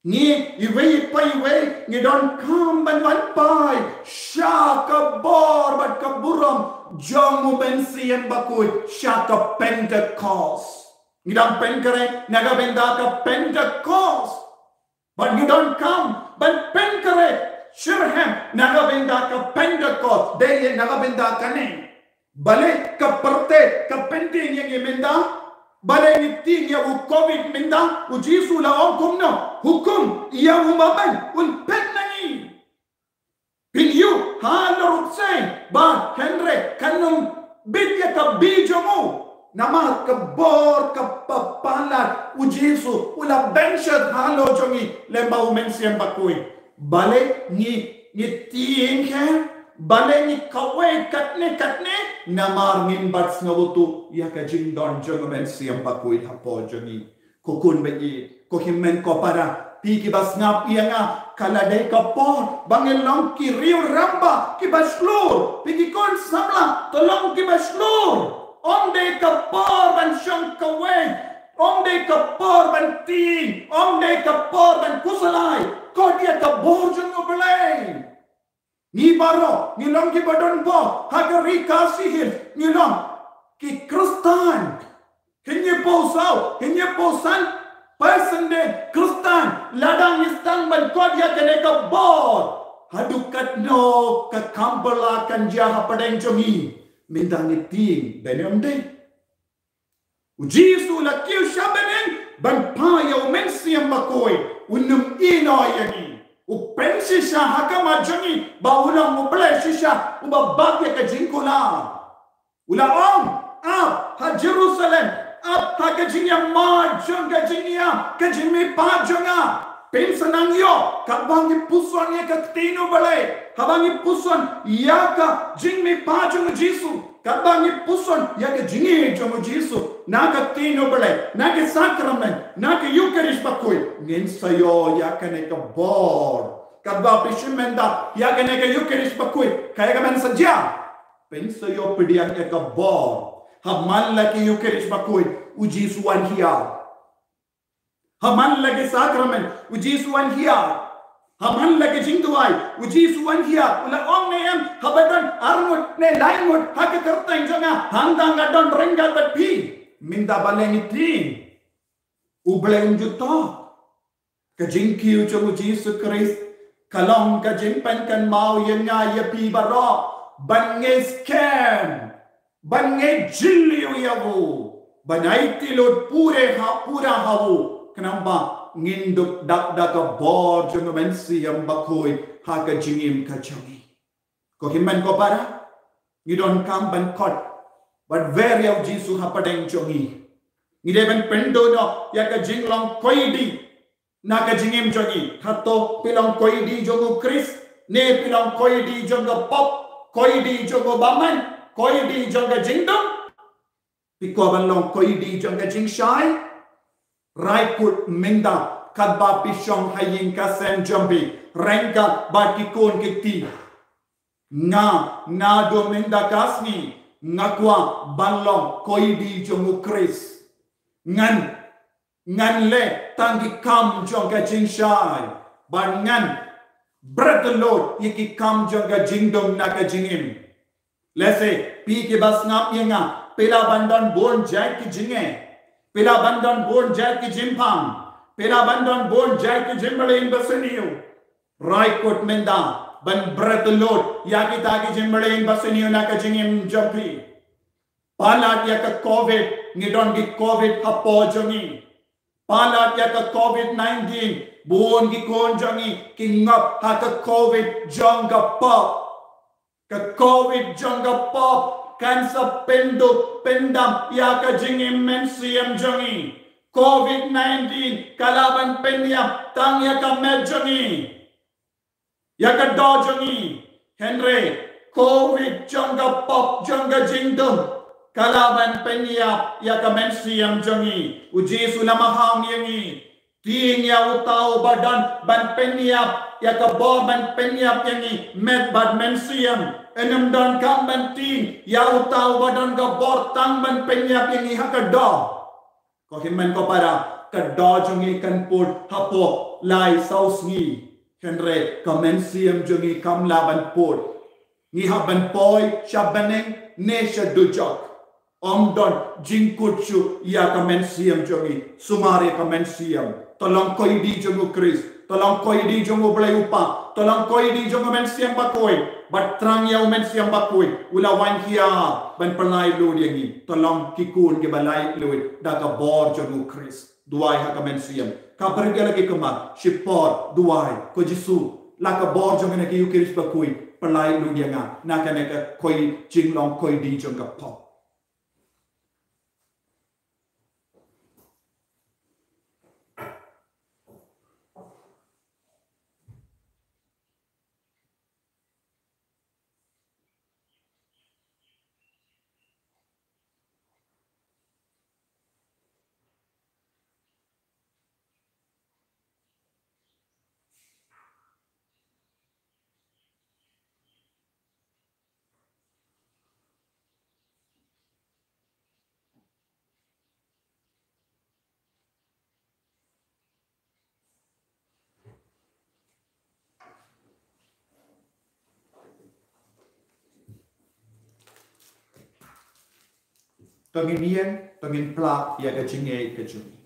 Ngi iwei pa iwei ngi donkam ban wan phai sha ka bor bad ka burom jong u Mynsiem Bakhuid sha ka Pentecost. Ngi dang pynkhreh na ka bynta ka Pentecost. Bad ngi donkam ban pynkhreh shitrhem na ka bynta ka Pentecost, dei na ka bynta kane. Balei ka pyrthei ka pyntieng ïa ngi mynta? Balei ngi tieng ïa u Covid mynta? U Jisu u la ong kumno? Hukum ïa u Maben un phet na ngi. Phin ïoh halor u bseiñ, bad hynrei kan ym bit ïa ka bih jong u. Namar ka bor kaba palat u Jisu u la bynshit halor jong ngi lyngba u Mynsiem Bakhuid. Balei ngi, ngi tieng kher, balei ngi kawei katne katne, namar ngim pat sngewthuh ïa ka jingdon jong u Mynsiem Bakhuid hapoh jong ngi. Ko khun ba ïeit, ko hynmen ko para, phi kiba sngap ïa nga, ka la dei ka por ba ngin long ki riew rangbah kiba shlur. Phi ki khun samla, to long kiba shlur. Ym dei ka por ban shong kawei, ym dei ka por ban tieng, ym dei ka por ban khuslai. Khot ïa ka bor jong U Blei. Ngi baroh ngi long kiba don bor ha ka Ri Khasi Hills, ngi long ki Khristan. Hynñiewphew saw, hynñiewphew san percent Khristan. Lada ngi sdang ban khot ïa kane ka bor, haduh katno ka kam bylla kan jia hapdeng jong ngi. Mynta ngi tieng, bad ym dei. U Jisu u la kiew sha bneng ban phah ïa u Mynsiem Bakhuid, un ym ïehnoh ïa ngi. U pynshisha ha khmat jong ngi ba u long U Blei shisha uba bak ïa ka jingkular. U la ong, ap ha Jerusalem, ap ha ka jingïamad jong ka jingïap, ka jingmihpat jong nga. Phin sa nang ïoh katba ngi puson ïa ka ktien U Blei. Haba ngi puson ïa ka jingmihpat jong u Jisu, katba ngi puson ïa ka jingïeit jong u Jisu na ka ktien U Blei, na ka sakramen, na ka Eucharist Bakhuid, ngin sa ïoh ïa kane ka bor. Katba phi shim mynta ïa kane ka Eucharist Bakhuid, kaei kaban sa jia? Phin sa ïoh pdiang ïa ka bor. Ha man la ka Eucharist Bakhuid, u Jisu u wan hiar. Ha man la ki sakramen, u Jisu u wan hiar. Ha man la ka jingduwai, u Jisu u wan hiar, u la ong ne em, haba don arngut ne laingut ha ka kyrteng jong nga, hangta nga don ryngkat bad phi. Mynta balei ngi tieng? U Blei um ju tok. Ka jingkiew jong u Jisu Khrist ka long ka jingpynkynmaw ïa nga ïa phi baroh, ban ngeit skhem, ban ngeit jylliew ïa u, ban aiti lut pure ha pura ha u, khnang ba ngin dup dak da ka bor jong u Mynsiem Bakhuid ha ka jingim ka jong ngi. Ko hynmen ko para, ngi donkam ban khot, ban wer ïa u Jisu hapdeng jong ngi. Ngi dei ban pynduh noh ïa ka jinglong koidi na ka jingim jong ngi. Hato phi long koidi jong u Khrist, ne phi long koidi jong ka pop, koidi jong u bymman, koidi jong ka jingdum? Phi kwah ban long koidi jong ka jingshai? Rai kut mynta, katba phi shong ha ïing ka sem jong phi, ryngkat bad ki khun ki kti. Nga, naduh mynta ka sngi, nga kwah ban long koidi jong u Khrist. Ngan, ngan leh tang ki kam jong ka jingshai, bad ngan bret lut ïa ki kam jong ka jingdum na ka jingim. Lehse phi kiba sngap ïa nga, phi lah ban don bun jait ki jingeh, phi lah ban don bun jait ki jingpang, phi lah ban don bun jait ki jingmlien basniew. Rai kut mynta ban bret lut ïa kita ki jingmlien basniew na ka jingim jong phi. Palat ïa ka covid, ngi don ki covid hapoh jong ngi. Palat ïa ka covid nineteen, bun ki khun jong ngi ki ngop ha ka covid jong ka pop. Ka covid jong ka pop kan sa pynduh pyndam ïa ka jingim mynsiem jong ngi. Covid nineteen ka lah ban pynïap tang ïa ka met jong ngi, ïa ka doh jong ngi. Hynrei covid jong ka pop, jong ka jingdum, ka lah ban pynïap ïa ka mynsiem jong ngi. U Jisu u la maham ïa ngi. Tieng ïa uta uba don ban pynïap ïa ka bor, ban pynïap ïa ngi met bad mynsiem. Ym donkam ban tieng ïa uta uba don ka bor tang ban pynïap ïa ngi ha ka doh. Ko hynmen ko para, ka doh jong ngi kan pud hapoh lai saw sngi. Hynrei ka mynsiem jong ngi kam lah ban pud. Ngi hap ban poi sha bneng ne sha dujok. Ym don jingkut shuh ïa ka mynsiem jong ngi. Sumar ïa ka mynsiem. To long koidi jong u Khrist, to long koidi jong u Blei u Kpa, to long koidi jong u Mynsiem Bakhuid. Bad tang ïa u Mynsiem Bakhuid u la wan hiar ban pyllait lut ïa ngi. To long ki khun kiba lait lut da ka bor jong u Khrist. Duwai ha ka mynsiem. Ka briew ka la ki khmat, shipor, duwai, ko Jisu, la ka bor jong kane ka Eukharist bakhuid pyllait lut ïa nga na kane ka koi, jinglong koidi jong ka pop. To ngin ïeng, to ngin pla ïa ka jingngeit ka jong ngi.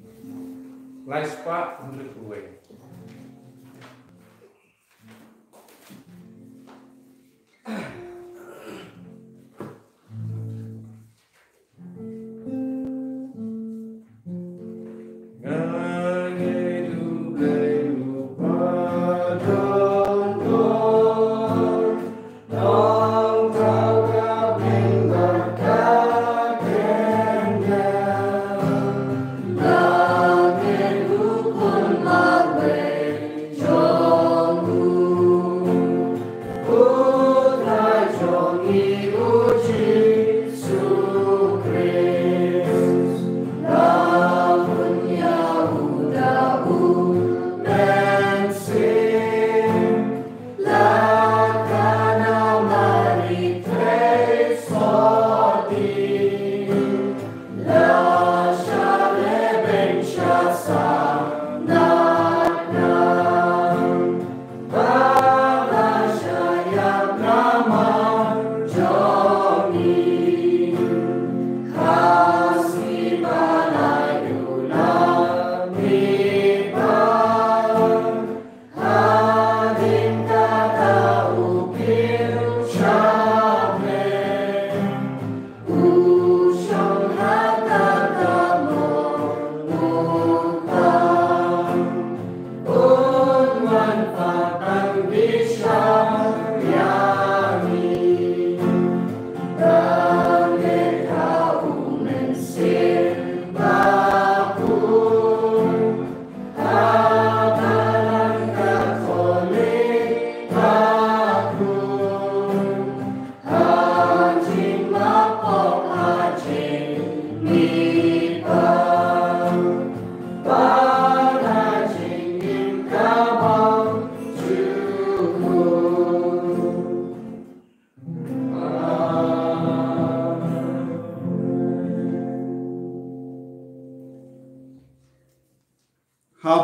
Lai spah hynriew phew wei.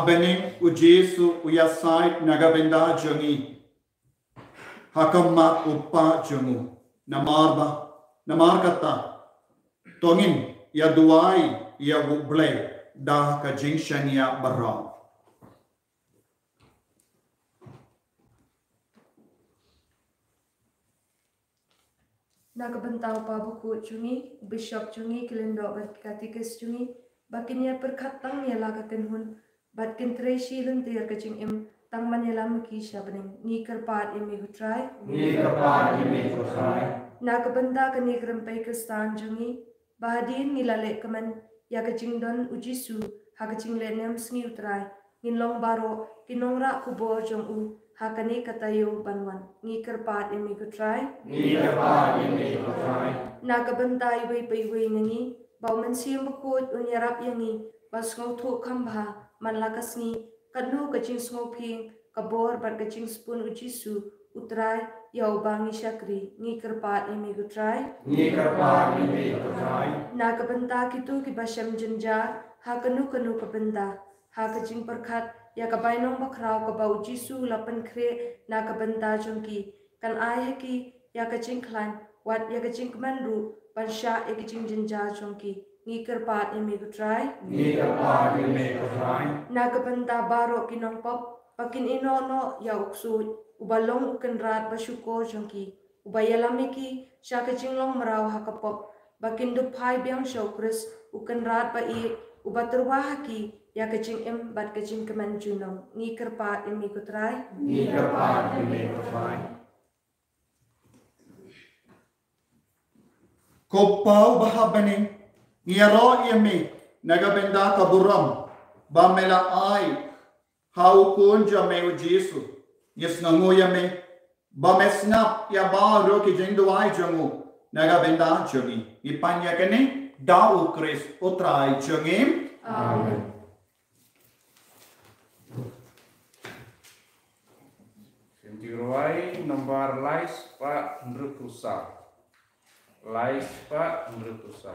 Bad u Jisu u ïasaid na ka bynta jong ngi ha khmat u Kpa jong u. Namar ba, namar kata, to ngin ïa duwai ïa u Blei da ka jingshaniah baroh. Na ka bynta u Papa Bakhuid jong ngi, u Bishop jong ngi, ki lyngdoh bad ki katikis jong ngi, ba kin ïa pyrkhat tang ïa la ka kynhun, bad kin trei shi lynter ka jingim, tang ban ïalam ïa ki sha bneng. Ngi kyrpad ïa me ko Trai. Ngi kyrpad ïa me ko Trai. Na ka bynta kane ka rympei Khristan jong ngi, ba hadien ngi la leh kmen ïa ka jingdon u Jisu ha ka jinglehniam sngi u Trai, ngin long baroh ki nongrah khubor jong u ha kane ka taïew ban wan. Ngi kyrpad ïa me ko Trai. Ngi kyrpad ïa me ko Trai. Na ka bynta iwei pa iwei na ngi, ba u Mynsiem Bakhuid un ïarap ïa ngi ban sngewthuh kham bha man la ka sngi katno ka jingsngewphieng, ka bor bad ka jingspun u Jisu u Trai ïa uba ngi shakri. Ngi kyrpad ïa me ko Trai. Ngi kyrpad ïa me ko Trai. Na ka bynta kito kiba shem jynjar ha kano kano ka bynta, ha ka jingpyrkhat ïa ka bainong bakhraw kaba u Jisu u la pynkhreh na ka bynta jong ki, kan ai ha ki ïa ka jingkhlaiñ, wat ïa ka jingkmen ruh ban shah ïa ka jingjynjar jong ki. Ngi kyrpad ïa me ko Trai. Ngi kyrpad ïa me ko Trai. Na ka bynta baroh ki nongpop, ba kin ïehnoh noh ïa u Ksuid, uba long u Kynrad ba shukor jong ki, uba ïalam ïa ki sha ka jinglong mraw ha ka pop, ba kin dup phai biang sha u Khrist, u Kynrad ba ïeit, uba tyrwa ha ki ïa ka jingim bad ka jingkmen junom. Ngi kyrpad ïa me ko Trai. Ngi kyrpad ïa me ko Trai. Ko Pa uba ha bneng, ngi ïaroh ïa me na ka bynta ka burom ba me la ai ha u Khun jong me u Jisu. Ngi sngewnguh ïa me ba me sngap ïa baroh ki jingduwai jong u na ka bynta jong ngi. Ngi pan ïa kane da u Khrist u Trai jong ngi. Amen. Sngewthuh rwai nombar lai spah hynriewphew saw. Lai spah hynriewphew saw.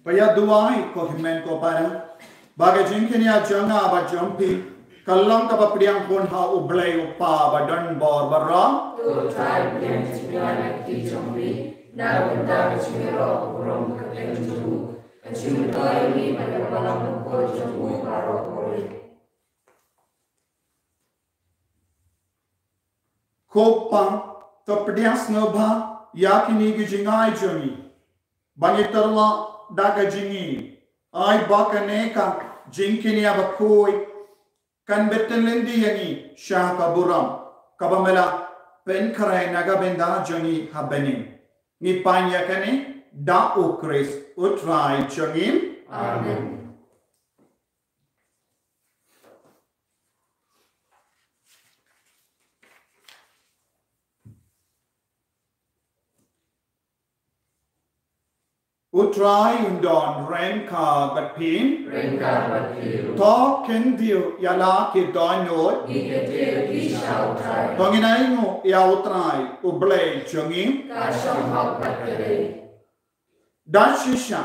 Ba ïa duwai ko hynmen ko para, ba ka jingkñia jong nga bad jong phi kan long kaba pdiang khun ha u Blei u Kpa ba don bor baroh. To Trai pdiang jingkñia na ki jong phi na ka bynta ka jingïaroh ka burom ka kyrteng jong u, ka jingmyntoi ïa ngi bad ïa ka balang bakhuid jong u baroh kawei. Ko Pa, to pdiang sngewbha ïa kine ki jingai jong ngi, ba ngi tyrwa da ka jingim. Ai ba kane ka jingkñia bakhuid kan bteng lynti ïa ngi sha ka burom kaba me la pynkhreh na ka bynta jong ngi ha bneng. Ngi pan ïa kane da u Khrist u Trai jong ngi. Amen. U Trai un don ryngkat bad phi. Ryngkat bad phi ruh. To khyndiat ïa la ki dohnud. Ngi khyndiat ïa ki sha U Trai. To ngin ainguh ïa U Trai U Blei jong ngi. Ka shong hok bad ka dei. Da shisha,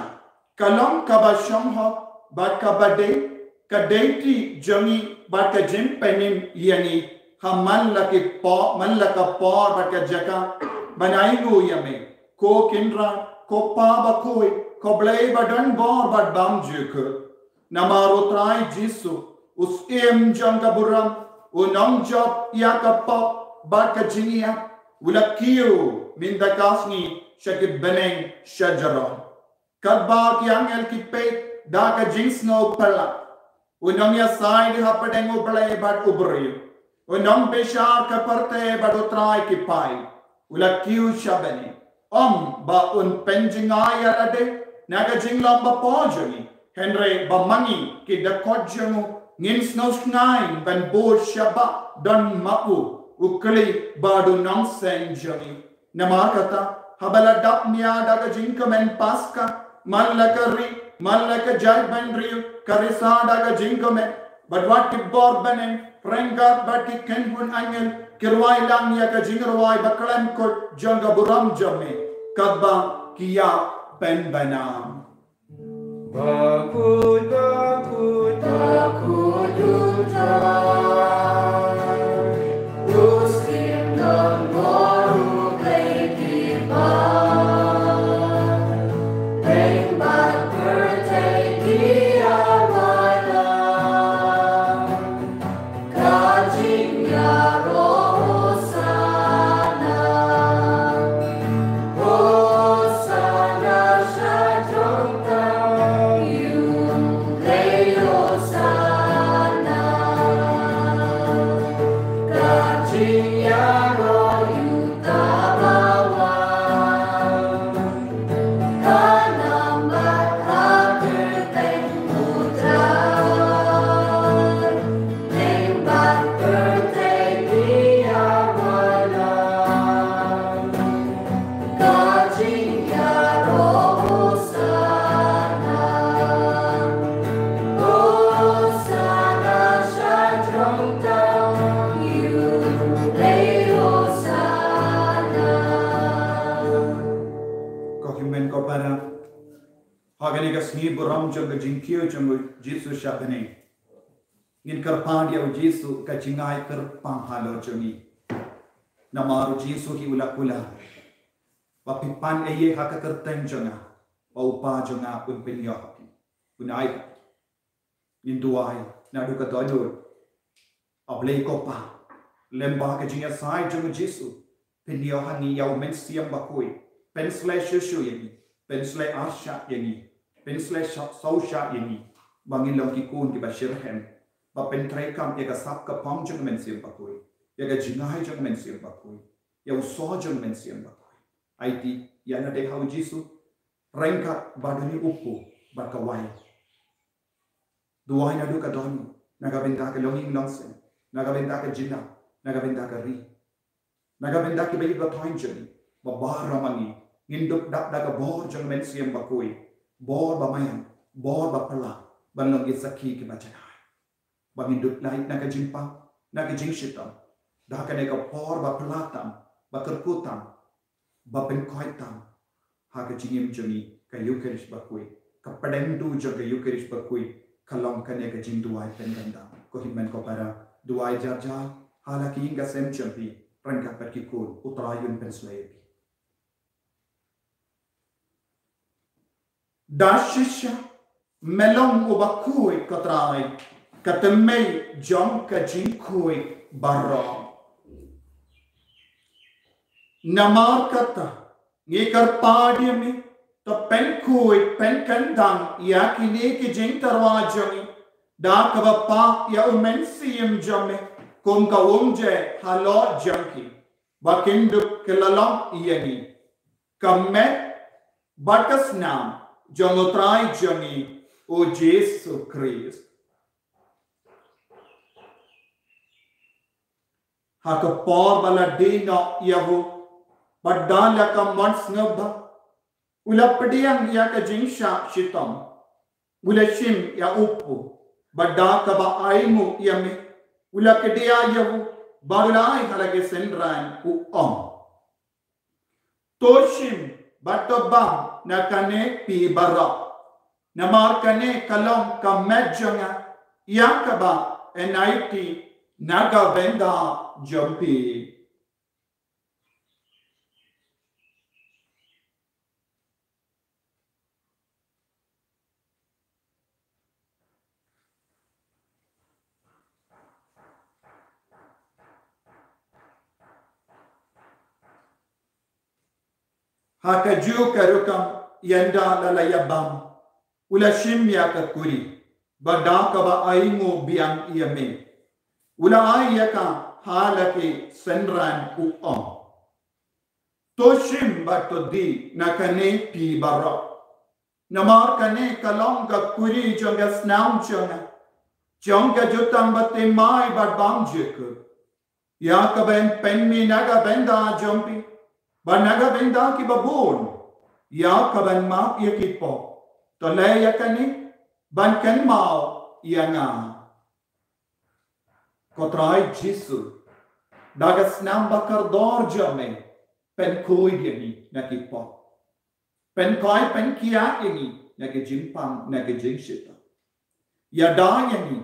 ka long kaba shong hok bad kaba dei, ka dei ti jong ngi bad ka jingpynim ïa ngi ha man la ki por, man la ka por bad ka jaka ban ainguh ïa me, ko Kynrad, ko Pa bakhuid, ko Blei ba don bor bad bymjukut. Namar U Trai Jisu, u Syiem jong ka burom, u nongjop ïa ka pop bad ka jingïap, u la kiew mynta ka sngi sha ki bneng sha jrong. Katba ki angel ki peit da ka jingsngewphylla, u nongïasaid hapdeng U Blei bad u briew, u nongbishar ka pyrthei bad U Trai ki paid, u la kiew sha bneng. Ym ba un pynjngai ïa lade na ka jinglong ba pop jong ngi, hynrei ba ma ngi ki dkhot jong u ngin sngewsngaiñ ban bud shabar don ma u, u khlieh bad u nongseng jong ngi. Namar kata, haba la dap mih da ka jingkmen Paska, man la ka ri, man la ka jaitbynriew ka risa da ka jingkmen, bad wat ki bor bneng ryngkat bad ki kynhun angel ki rwai lang ïa ka jingrwai ba khlem kut jong ka burom jong me, katba ki ïap pynbna. Bakhuid, bakhuid, bakhuid U Trai, u Syiem don bor, u Blei ki paid, pdeng bad pyrthei ki ïa wan. Ka jingïaroh Hosana, Hosana sha jrong tam ïa U Blei, Hosana. Ka jingïaroh ïa uta ba wan. Ko hynmen ko para, ha kane ka sngi burom jong ka jingkiew jong u Jisu sha bneng, ngin kyrpad ïa u Jisu ka jingai kyrpang halor jong ngi. Namar u Jisu hi u la kular, ba phi pan ei ei ha ka kyrteng jong nga, ba u Pa jong nga un pynïoh ha phi, un ai ha phi. Ngin duwai naduh ka dohnud. A Blei ko Pa, lyngba ka jingïasaid jong u Jisu, pynïoh ha ngi ïa u Mynsiem Bakhuid, pynshlei shuh shuh ïa ngi, pynshlei arshah ïa ngi, pynshlei shah, sawshah ïa ngi, ba ngin long ki khun kiba shitrhem, ba pyntreikam ïa ka sap ka phong jong u Mynsiem Bakhuid, ïa ka jingai jong u Mynsiem Bakhuid, ïa u soh jong u Mynsiem Bakhuid. Aiti ïa lade ha u Jisu, ryngkat ba don ïa u kpu bad ka wai. Duwai naduh ka dohnud, na ka bynta ka longïing longsem, na ka bynta ka jylla, na ka bynta ka ri, na ka bynta kiba ïeit ba thoh jong ngi, ba baroh ma ngi ngin dup dap da ka bor jong u Mynsiem Bakhuid, bor ba maïan, bor ba phylla, ban long ki sakhi kiba janai. Ba ngin dup lait na ka jingpang, na ka jingshitom, da kane ka por ba phylla tam, ba kyrkhu tam, ba pynkhuid tam ha ka jingim jong ngi, ka Ïukharist Bakhuid. Ka pdeng duh jong ka Ïukharist Bakhuid ka long kane ka jingduwai pyndonkam. Ko hynmen ko para, duwai jar jar ha la ki ïing ka sem jong phi, ryngkat bad ki khun, U Trai un pynshlei ïa phi. Da shisha me long uba khuid, ko Trai, ka tymmen jong ka jingkhuid baroh. Namar kata, ngi kyrpad ïa me, to pynkhuid pynkyndang ïa kine ki jingtyrwa jong ngi, da kaba pap ïa u Mynsiem jong me, kum ka umjai halor jong ki, ba kin dup ki la long ïa ngi ka met bad ka snam jong U Trai jong ngi U Jisu Khrist. Ha ka por ba la die noh ïa u, bad da la ka mon sngewbha, U la pdiang ïa ka jingshah shitom, u la shim ïa u pud, bad da kaba ainguh ïa me, u la kdiah ïa u, bad u la ai ha la ki synran, u ong: To shim bad to bam na kane phi baroh, namar kane ka long ka met jong nga, ïa kaba yn aiti na ka bynta jong phi. Ha kajuh ka rukom, ynda la la ïa bam, u la shim ïa ka kuri, bad da kaba ainguh biang ïa me, u la ai ïa ka ha la ki synran, u ong: To shim bad to dih na kane phi baroh, namar kane ka long ka kuri jong ka snam jong nga, jong ka jutang bathymmai bad bymjukut, ïa kaban pynmih na ka bynta jong phi bad na ka bynta kiba bun, ïa kaban map ïa ki pop. To leh ïa kane ban kynmaw ïa nga. Ko Trai Jisu, da ka snam bakordor jong me, pynkhuid ïa ngi na ki pop. Pynkhuid, pynkhiah ïa ngi na ki jingpang, na ki jingshitom. Ïada ïa ngi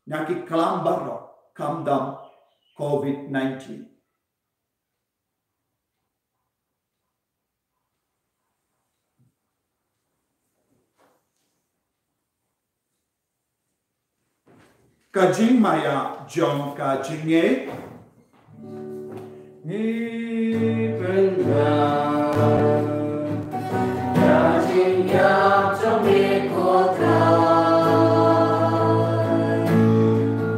na ki klam baroh, khamtam covid nineteen. Ka jingmaïa jong ka jingngeit. Ngi pynbna ïa ka jingïap jong me ko Trai.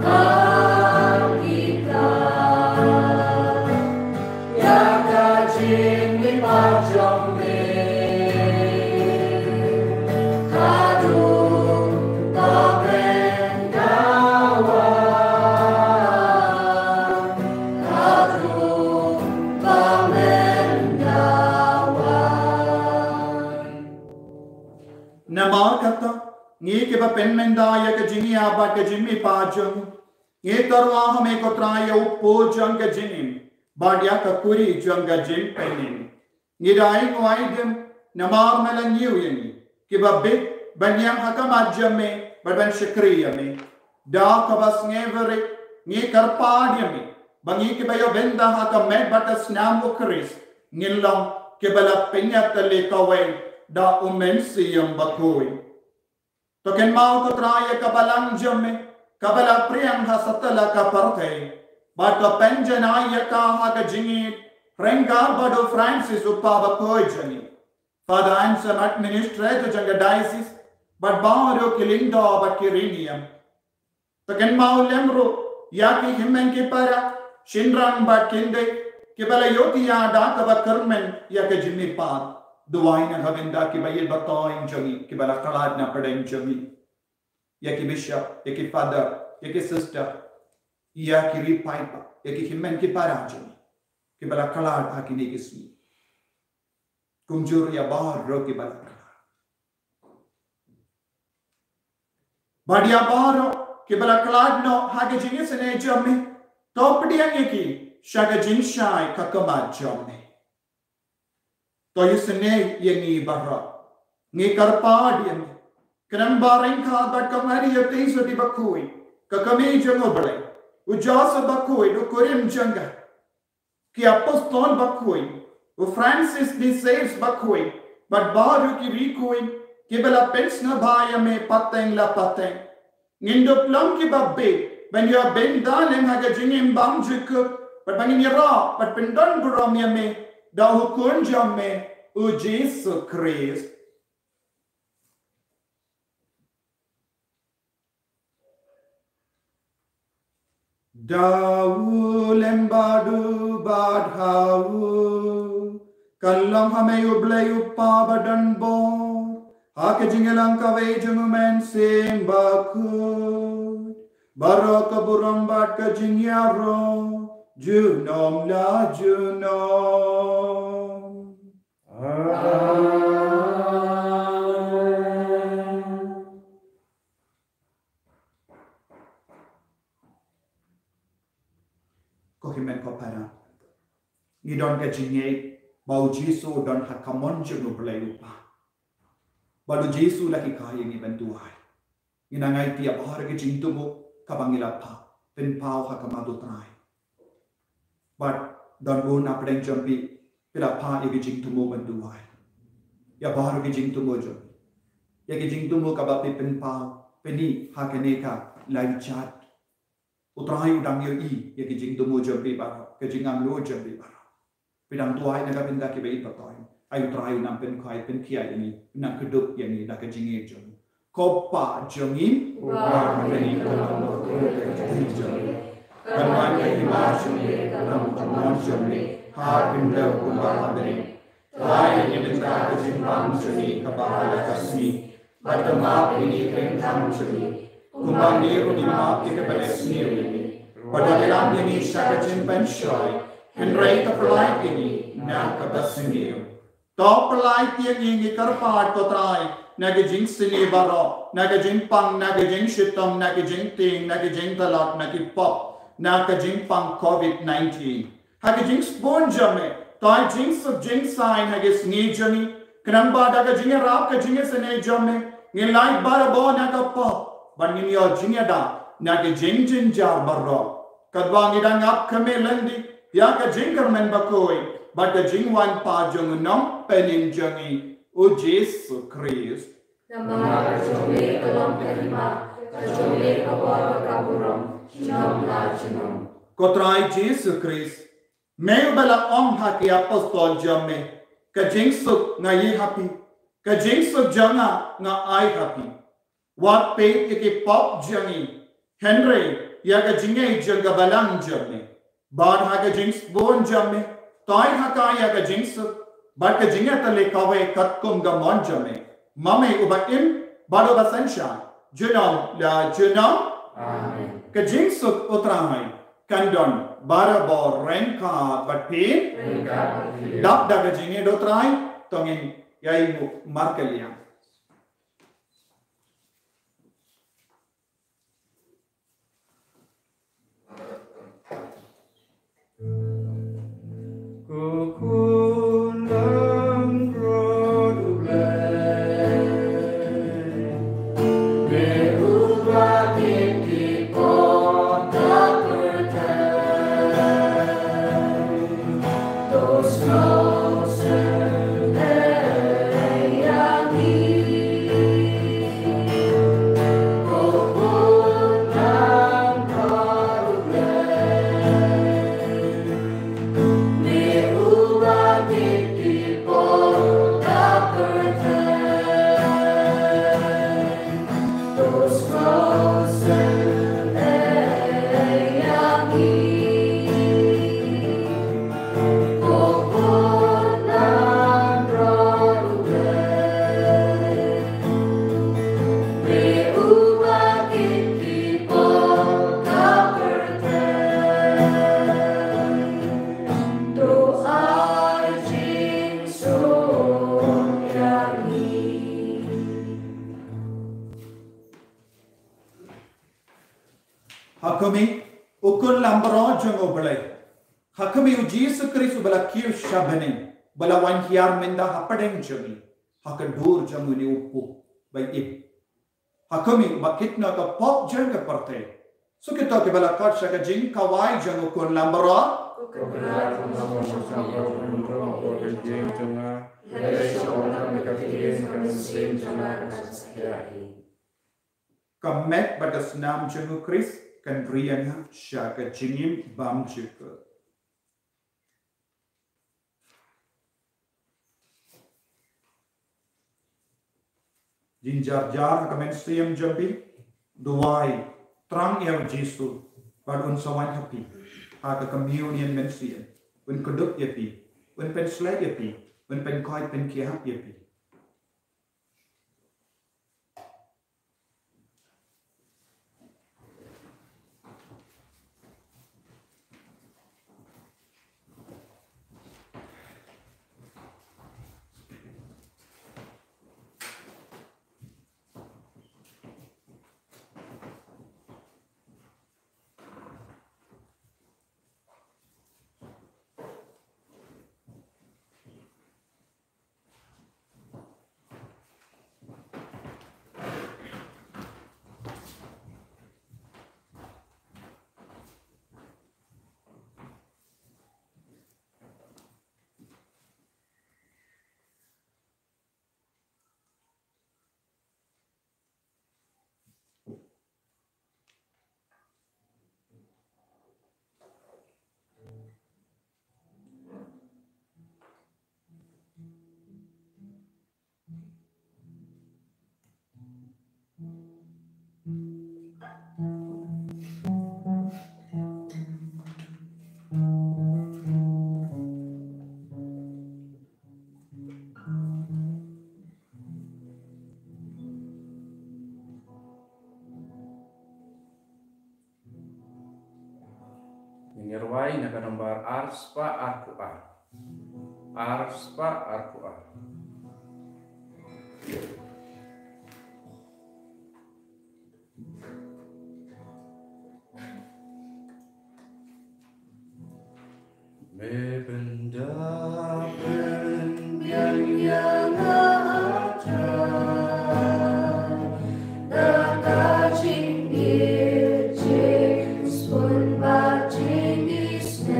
Bad ngi khlad ïa ka jingmihpat jong me. Haduh ba men da wan. Haduh ba men da wan. Namar kata, ngi kiba pynmynda ïa ka jingïap bad ka jingmihpat jong u, ngi tyrwa ha me ko Trai ïa u pud jong ka jingim, bad ïa ka kuri jong ka jingpynim. Ngi da ainguh aidem namar me la ñiew ïa ngi kiba bit ban ïeng ha khmat jong me bad ban shakri ïa me. Da kaba sngewbha ruh ngi kyrpad ïa me ba ngi kiba ïoh bynta ha ka met bad ka snam u Khrist ngin long kiba la pynïatylli kawei da u Mynsiem Bakhuid. To kynmaw ko Trai ïa ka balang jong me kaba la pdiang ha satlak ka pyrthei, bad to pynjanai ïa ka ha ka jingïeit ryngkat bad u Francis u Papa bakhuid jong ngi, Father Anselm, administrator jong ka diocese, bad baroh ki lyngdoh bad ki riewniam. To kynmaw lem ruh ïa ki hynmen ki para, shynrang bad khyndiat, kiba la ïohthiah da kaba kyrmen ïa ka jingmihpat. Duwai na ka bynta kiba ïeit ba thoh jong ngi, kiba la khlad na pdeng jong ngi. Ïa ki bishop, ïa ki father, ïa ki sister, ïa ki ri paidbah, ïa ki hynmen ki para jong ngi, kiba la khlad ha kine ki sngi. Kumjuh ïa baroh kiba la khlad. Bad ïa baroh kiba la khlad noh ha ka jingisynei jong me, to pdiang ïa ki sha ka jingshai ka khmat jong me. To isynei ïa ngi baroh. Ngi kyrpad ïa me, khnang ba ryngkat bad ka Maria Theisotti bakhuid, ka kmie jong U Blei, u Joseph bakhuid u kurim jong ka, ki apostol bakhuid, u Francis de Sales bakhuid, bad baroh ki riewkhuid kiba la pynsngewbha ïa me pateng la pateng, ngin dup long kiba bit ban ïoh bynta lem ha ka jingim bymjukut, bad ba ngin ïaroh bad pyndonburom ïa me da u Khun jong me, u Jisu Khrist. Da u lem bad u bad ha u, kan long ha me U Blei U Kpa badonbor, ha ka jingïalang kawei jong U Mynsiem Bakhuid, baroh ka burom bad ka jingïaroh junom la junom. Amen. ngi don ka jingngeit ba u Jisu u don ha ka mon jong u Blei u Kpa. Bad u Jisu la hikai ïa ngi ban duwai. Ngi nang ai ïa baroh ki jingthmu kaba ngi la phah, pynpaw ha khmat u Trai. Bad don bun na pdeng jong phi, phi la phah ïa ki jingthmu ban duwai. Ïa baroh ki jingthmu jong phi. Ïa ki jingthmu kaba phi pynpaw, pyni ha kane ka laiphew jait. U Trai u dang ïohi ïa ki jingthmu jong phi baroh, ki jingangnud jong phi baroh. Phi dang duwai na ka bynta kiba ïeit ba thymmai. Ai u Trai un nang pynkhie pynkhia ïa ngi, un nang kdup ïa ngi da ka jingïeit jong u. Ko Kpa jong ngi, uba ha bneng, ka long bakhuid ka kyrteng jong me. Kan wan ka hima jong me, kan long ka mon jong me, ha khyndew kumba ha bneng. Pynlait ïa ngi mynta ka jingbam jong ngi kaba ha la ka sngi. Bad to map ïa ngi ki kyrteng jong ngi, kumba ngi ruh ngi map ïa kiba la sniew ïa ngi. Bad to ïalam ïa ngi sha ka jingpynshoi, hynrei to pynlait ïa ngi na kaba sniew. To pynlait ïa ngi, ngi kyrpad ko Trai, na ki jingsniew baroh, na ki jingpang, na ki jingshitom, na ki jingtieng, na ki jingtlot, na ki pop, na ka jingpang covid nineteen. Ha ka jingsbun jong me, to ai jingsuk jingsaiñ ha ka sngi jong ngi. Khnang ba da ka jingïarap ka jingisynei jong me, ngin lait barabor na ka pop, bad ngin ïoh jingïada na ka jingjynjar baroh. Katba ngi dang ap kmie lynti ïa ka jingkyrmen bakhuid bad ka jingwan pat jong u Nongpynim jong ngi, u Jisu Khrist. Namar ka jong me ka long ka hima, ka jong me ka bor bad ka burom, junom la junom. Ko Trai Jisu Khrist, me uba la ong ha ki apostol jong me, ka jingsuk nga ai ha phi, ka jingsuk jong nga nga ai ha phi. Wat peit ïa ki pop jong ngi, hynrei ïa ka jingngeit jong ka balang jong me. Bad ha ka jingsbun jong me, to ai ha ka ïa ka jingsuk bad ka jingïatylli kawei katkum ka mon jong me, ma me uba im bad uba synshar, junom la junom. Amen. Ka jingsuk u Trai kan don barabor ryngkat bad phi. Ryngkat bad phi. Dap da ka jingïeit u Trai, to ngin ïa ïeng markylliang. Ha khmih, u khun langbrot jong U Blei. Ha khmih, u Jisu Khrist uba la kiew sha bneng, ba la wan hiar mynta hapdeng jong ngi, ha ka dur jong une u kpu ba im. Ha khmih, uba kit noh ka pop jong ka pyrthei. Suk ïa kito kiba la khot sha ka jingkhawai jong u khun langbrot. Ka met bad ka snam jong u Khrist kan ri ïa nga sha ka jingim bymjukut. Jynjar jar ha ka mynsiem jong phi, duwai, thrang ïa u Jisu, bad un sa wan ha phi ha ka communion mynsiem, un kdup ïa phi, un pynshlei ïa phi, un pynkhuid pynkhiah ïa phi. spah arphew ar. Ar spah arphew ar. Me pynda pynbiang ïa nga, da ka jingïeit, jingshun bad jingisynei.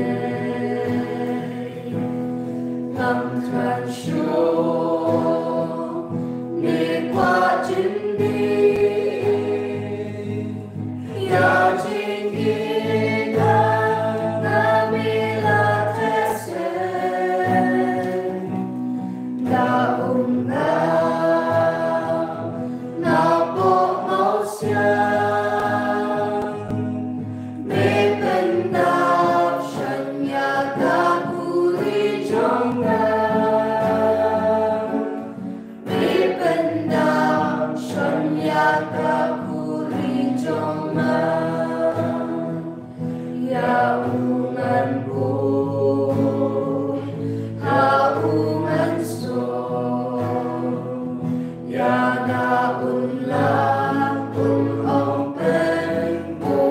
Ngam khlaiñ shuh, me kwah jingim. Ïa jingim nga me la test. Da um nga na pok mawsiang. Me pyndap shen ïa ka khuri jong nga. Me pyndap shen ïa ka khuri jong nga. Ïa u ngan buh, ha u ngan sngewthuh. Ïa nga un lah, un ong pynbuh.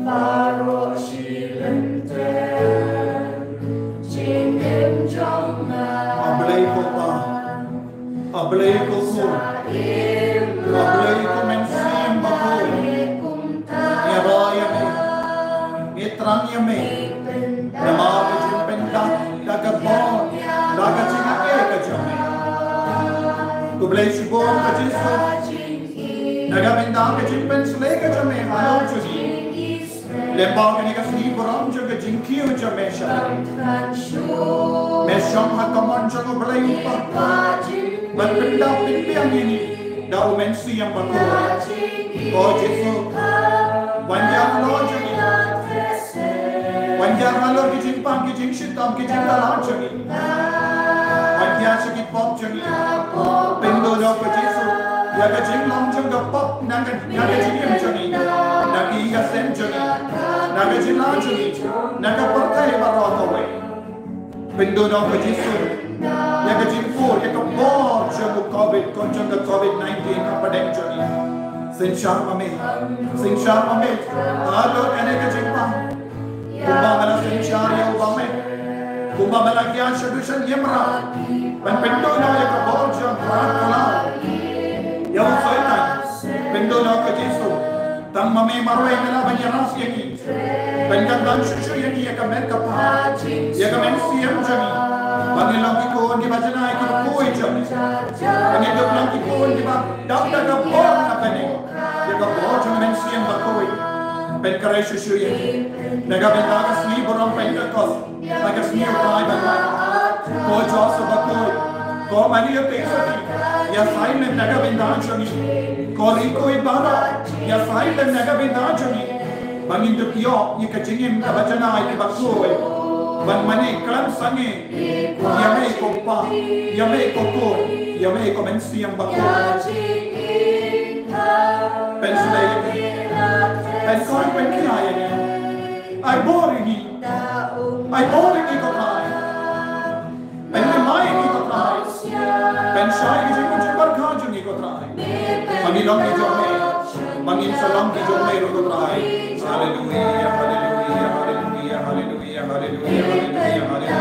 Baroh shi lynter jingim jong nga. A Blei ko Pa, a Blei ko Khun, a Blei ko Mynsiem Bakhuid. Ngi rai ïa me, ngi thrang ïa me. Namar ka jingpyndap da ka bor, da ka jingaiei ka jong me. Khublei shibun ko Jisu. Na ka bynta ka jingpynshlei ka jong me halor jong ngi. Lyngba kane ka sngi burom jong ka jingkiew jong me sha me. Me shong ha ka mon jong U Blei U Kpa ban pyndap pynbiang ïa ngi da U Mynsiem Bakhuid. Ko Jisu, wan ïar halor jong ngi. Wan ïar halor ki jingpang, ki jingshitom, ki jingdalhan jong ngi. Wan ïar sha ki pop jong ngi. Pynduh noh ko Jisu ïa ka jinglong jong ka pop na ka, na ka jingim jong ngi, na ka ïing ka sem jong ngi, na ka jylla jong ngi, na ka pyrthei baroh kawei. Pynduh noh ko Jisu ïa ka jingpur, ïa ka bor jong ka covid, ko jong ka covid nineteen hapdeng jong ngi. Synshar ma me, synshar ma me halor kane ka jingpang. Kumba me la synshar ïa u bangmih, kumba me la kiar sha dushan ïa mrad, ban pynduh noh ïa ka bor jong ka rat ka law, ïa u Soitan. Pynduh noh ko Jisu, tang ma me marwei me lah ban ïarap ïa ngi, ban kyntan shuh shuh ïa ngi ïa ka met ka phad, ïa ka mynsiem jong ngi, ba ngin long ki khun kiba janai kiba khuid jong me, ba ngin long ki khun kiba dap da ka bor na kane, ïa ka bor jong Mynsiem Bakhuid. Pynkhreh shuh shuh ïa ngi na ka bynta ka sngi burom Pentekost, na ka sngi U Trai ban wan. Ko Joseph Bakhuid, ko Maria Theisotti, ïasaid lem na ka bynta jong ngi. Ko Riewkhuid baroh, ïasaid lem na ka bynta jong ngi. Ba ngin dup ïoh ïa ka jingim kaba janai kaba khuid, ban mane khlem sangeh ïa me ko Pa, ïa me ko Khun, ïa me ko Mynsiem Bakhuid. Pynshlei ïa ngi, pynkhuid pynkhia ïa ngi. Ai bor ïa ngi, ai bor ïa ngi ko Trai. Pynmih ïa ngi ko Trai. Pynshai ïa ki jingmut jingpyrkhat jong ngi ko Trai. Ba ngin long ki jong me, ba ngin sa long ki jong me ruh ko Trai. Haleluia, haleluia, haleluia, haleluia. Haleluia, haleluia, haleluia.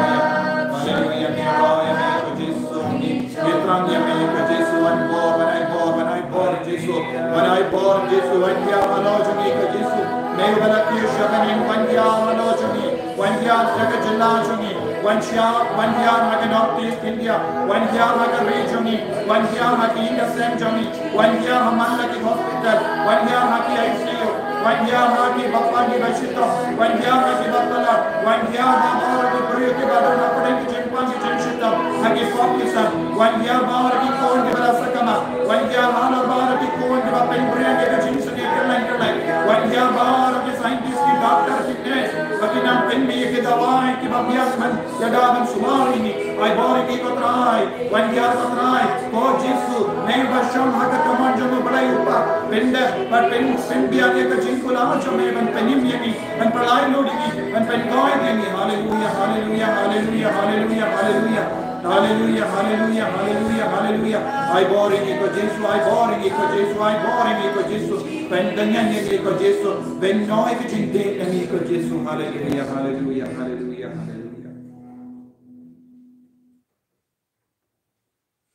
Haleluia, ngi rai ïa me ko Jisu, ngi, ngi thrang ïa me ko Jisu, wan bor, wan ai bor, wan ai bor Jisu. Wan ai bor Jisu, wan ïar halor jong ngi ko Jisu. Me uba la kiew sha bneng, wan ïar halor jong ngi. Wan ïar sha ka jylla jong ngi. Wan ïar, wan ïar ha ka North East India. Wan ïar ha ka ri jong ngi. Wan ïar ha ki ïing ka sem jong ngi. Wan ïar ha man la ki hospital, wan ïar ha ki I C U, wan ïar ha ki bapang kiba shitom, wan ïar ha ki bapalat, wan ïar ha baroh ki briew kiba don hapdeng ki jingpang ki jingshitom ha ki pop ki san, wan ïar baroh ki khun kiba la sakma, wan ïar halor baroh ki khun kiba pynbri ïa ka jingsngewsih kylleng kylleng, wan ïar baroh ki scientist, ki doctor, ki nurse, bad ki Pynmih ïa ki dawai kiba biang ban ïada ban sumar ïa ngi. Ai bor ïa ngi ko Trai. Wan hiar ko Trai. Ko Jisu, me ba shong ha ka kamon jong U Blei U Kpa. Pyndep bad pyn, pynbiang ïa ka jingkular jong me ban pynim ïa ngi, ban pynlait lut ïa ngi, ban pynkoit ïa ngi. Haleluya, haleluya, haleluya, haleluya, haleluya. Haleluya, haleluya, haleluya, haleluya. Ai bor ïa ngi ko Jisu, ai bor ïa ngi ko Jisu, ai bor ïa ngi ko Jisu. Pyndep ïa ngi ko Jisu. Pynnoh ïa ka jingdih ïa ngi ko Jisu. Haleluya, haleluya, haleluya, haleluya.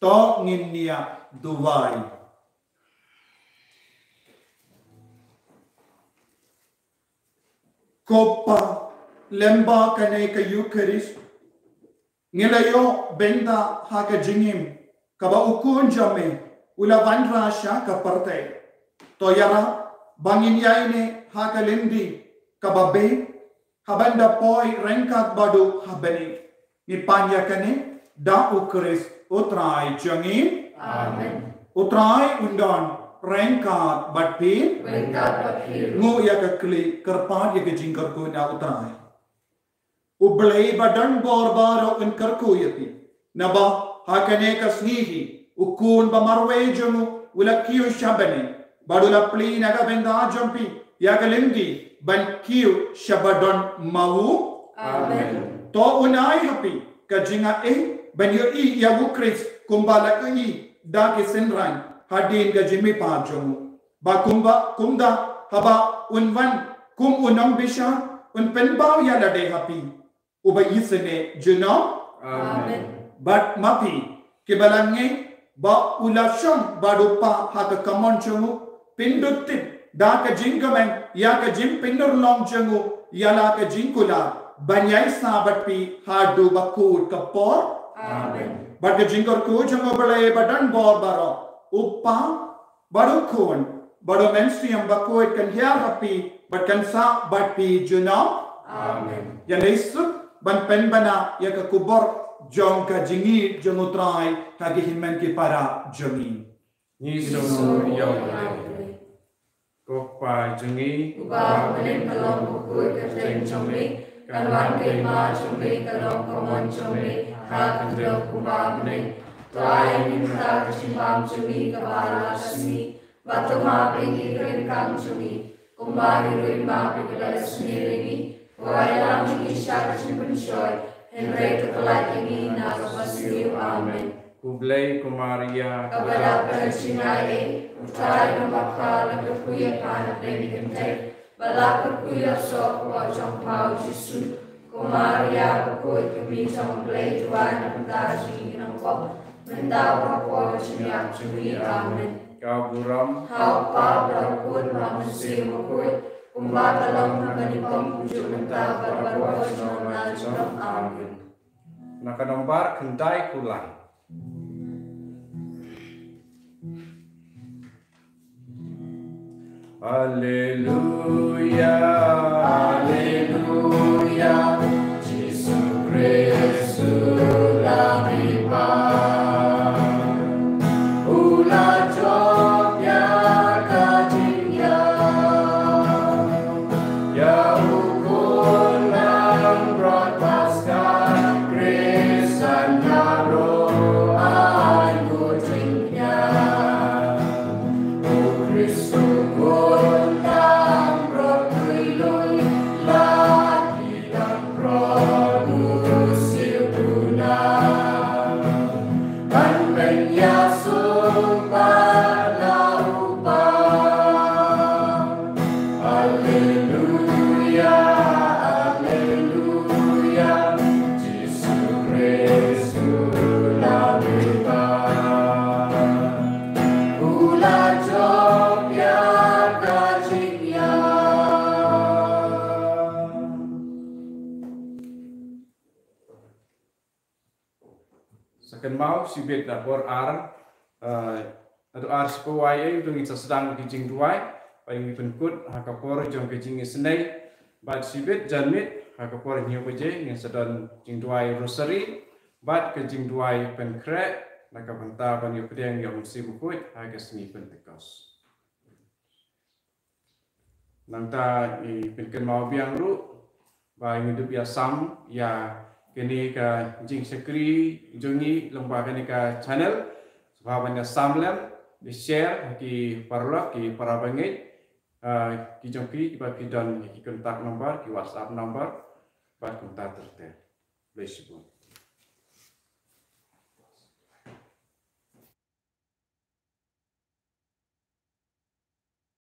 To ngin ïa duwai. Ko Pa, lyngba kane ka Eukharist, ngi la ïoh bynta ha ka jingim kaba U Khun jong me u la wanrah sha ka pyrthei. To ïarap ba ngin ïaineh ha ka lynti kaba biang, haba ngi da poi ryngkat bad u ha bneng. Ngi pan ïa kane da U Khrist U Trai jong ngi. Amen. U Trai un don ryngkat bad phi. Ryngkat bad phi. Nguh ïa ka khlieh, kyrpad ïa ka jingkyrkhu na U Trai. U Blei ba don bor baroh un kyrkhu ïa phi. Naba ha kane ka sngi hi, U Khun ba marwei jong u u la kiew sha bneng, bad u la plie na ka bynta jong phi ïa ka lynti ban kiew sha ba don ma u. Amen. To un ai ha phi ka jingaiei ban ïohi ïa U Khrist kumba la ïohi da ki synran hadien ka jingmihpat jong u. Ba kumba, kumta, haba un wan kum u nongbishar, un pynpaw ïa lade ha phi, uba isynei junom. Amen. Bad ma phi, kiba la ngeit ba u la shong bad U Kpa ha ka kamon jong u, pynduh tip da ka jingkmen ïa ka jingpynurlong jong u ïa la ka jingkular ban ïaisah bad phi haduh ba kut ka por. Amen. Bad ka jingkyrkhu jong U Blei ba don bor baroh, U Kpa, bad U Khun, bad U Mynsiem Bakhuid kan hiar ha phi bad kan sah bad phi junom. Amen. Ïa leit suk ban pynbna ïa ka kubur jong ka jingïeit jong U Trai ha ki hynmen ki para jong ngi. Ngi sngewbha ïa U Blei. Ko Pa jong ngi, uba ha bneng, ka long bakhuid ka kyrteng jong me, kan wan ka hima jong me, ka long ka mon jong me ha ka khyndew kumba ha bneng. To ai ïa ngi mynta ka jingbam jong ngi kaba ha la ka sngi. Bad to map ïa ngi ki rynkang jong ngi, kumba ngi ruh ngi map ïa ki ba la sniew ïa ngi. Wat ïalam ïa ngi sha ka jingpynshoi, hynrei to pyllait ïa ngi na kaba sniew. Amen. Khublei ko Maria, kaba dap da ka jingaiei, U Trai u don bad pha, la kyrkhu ïa pha na pdeng ki kynthei, bad la kyrkhu ïa u soh ka kpoh jong pha U Jisu. Ko Maria bakhuid, ka Kmie jong U Blei, duwai na ka bynta jong ngi ki nongpop, mynta bad ha ka por ka jingïap jong ngi. Amen. Ka burom ha U Kpa bad ha U Khun bad ha U Mynsiem Bakhuid, kumba ka long ha kane ka por, mynta bad baroh ki por jong ngi. Amen. Na ka nombar khyndai kular. Alleluia, alleluia, Jisu Khrist u la riewspah. U la jop ïa ka jingïap. Ïa u Khun langbrot Paskha, Khristan naroh ai nguh jingpynïap. U Khrist u Khun langbrot lui lui, la ki langbrot u siew duna. Ban pynïasuk bad la u Kpa. Alleluia, alleluia, Jisu Khrist u la riewspah. U la jop ïa ka jingïap. Sa kynmaw shibit da por ar, eh, haduh ar shiphew wai ei, to ngin sa sdang ki jingduwai, ba ngin pynkut ha ka por jong ka jingisynei, bad shibit janmiet ha ka por hynñiew baje ngin sa don jingduwai Rosary, bad ka jingduwai pynkhreh, na ka bynta ban ïoh pdiang ïa U Mynsiem Bakhuid ha ka sngi Pentekost. Nangta ngi pynkynmaw biang ruh ba ngi dup ïa sam ïa kane ka jingshakri jong ngi lyngba kane ka channel. Sngewbha ban ïa sam lem, ïa share ha ki paralok, ki para bangeit, ah, ki jong phi kiba phi don ki contact number, ki WhatsApp number, bad kumta ter ter. Khublei shibun.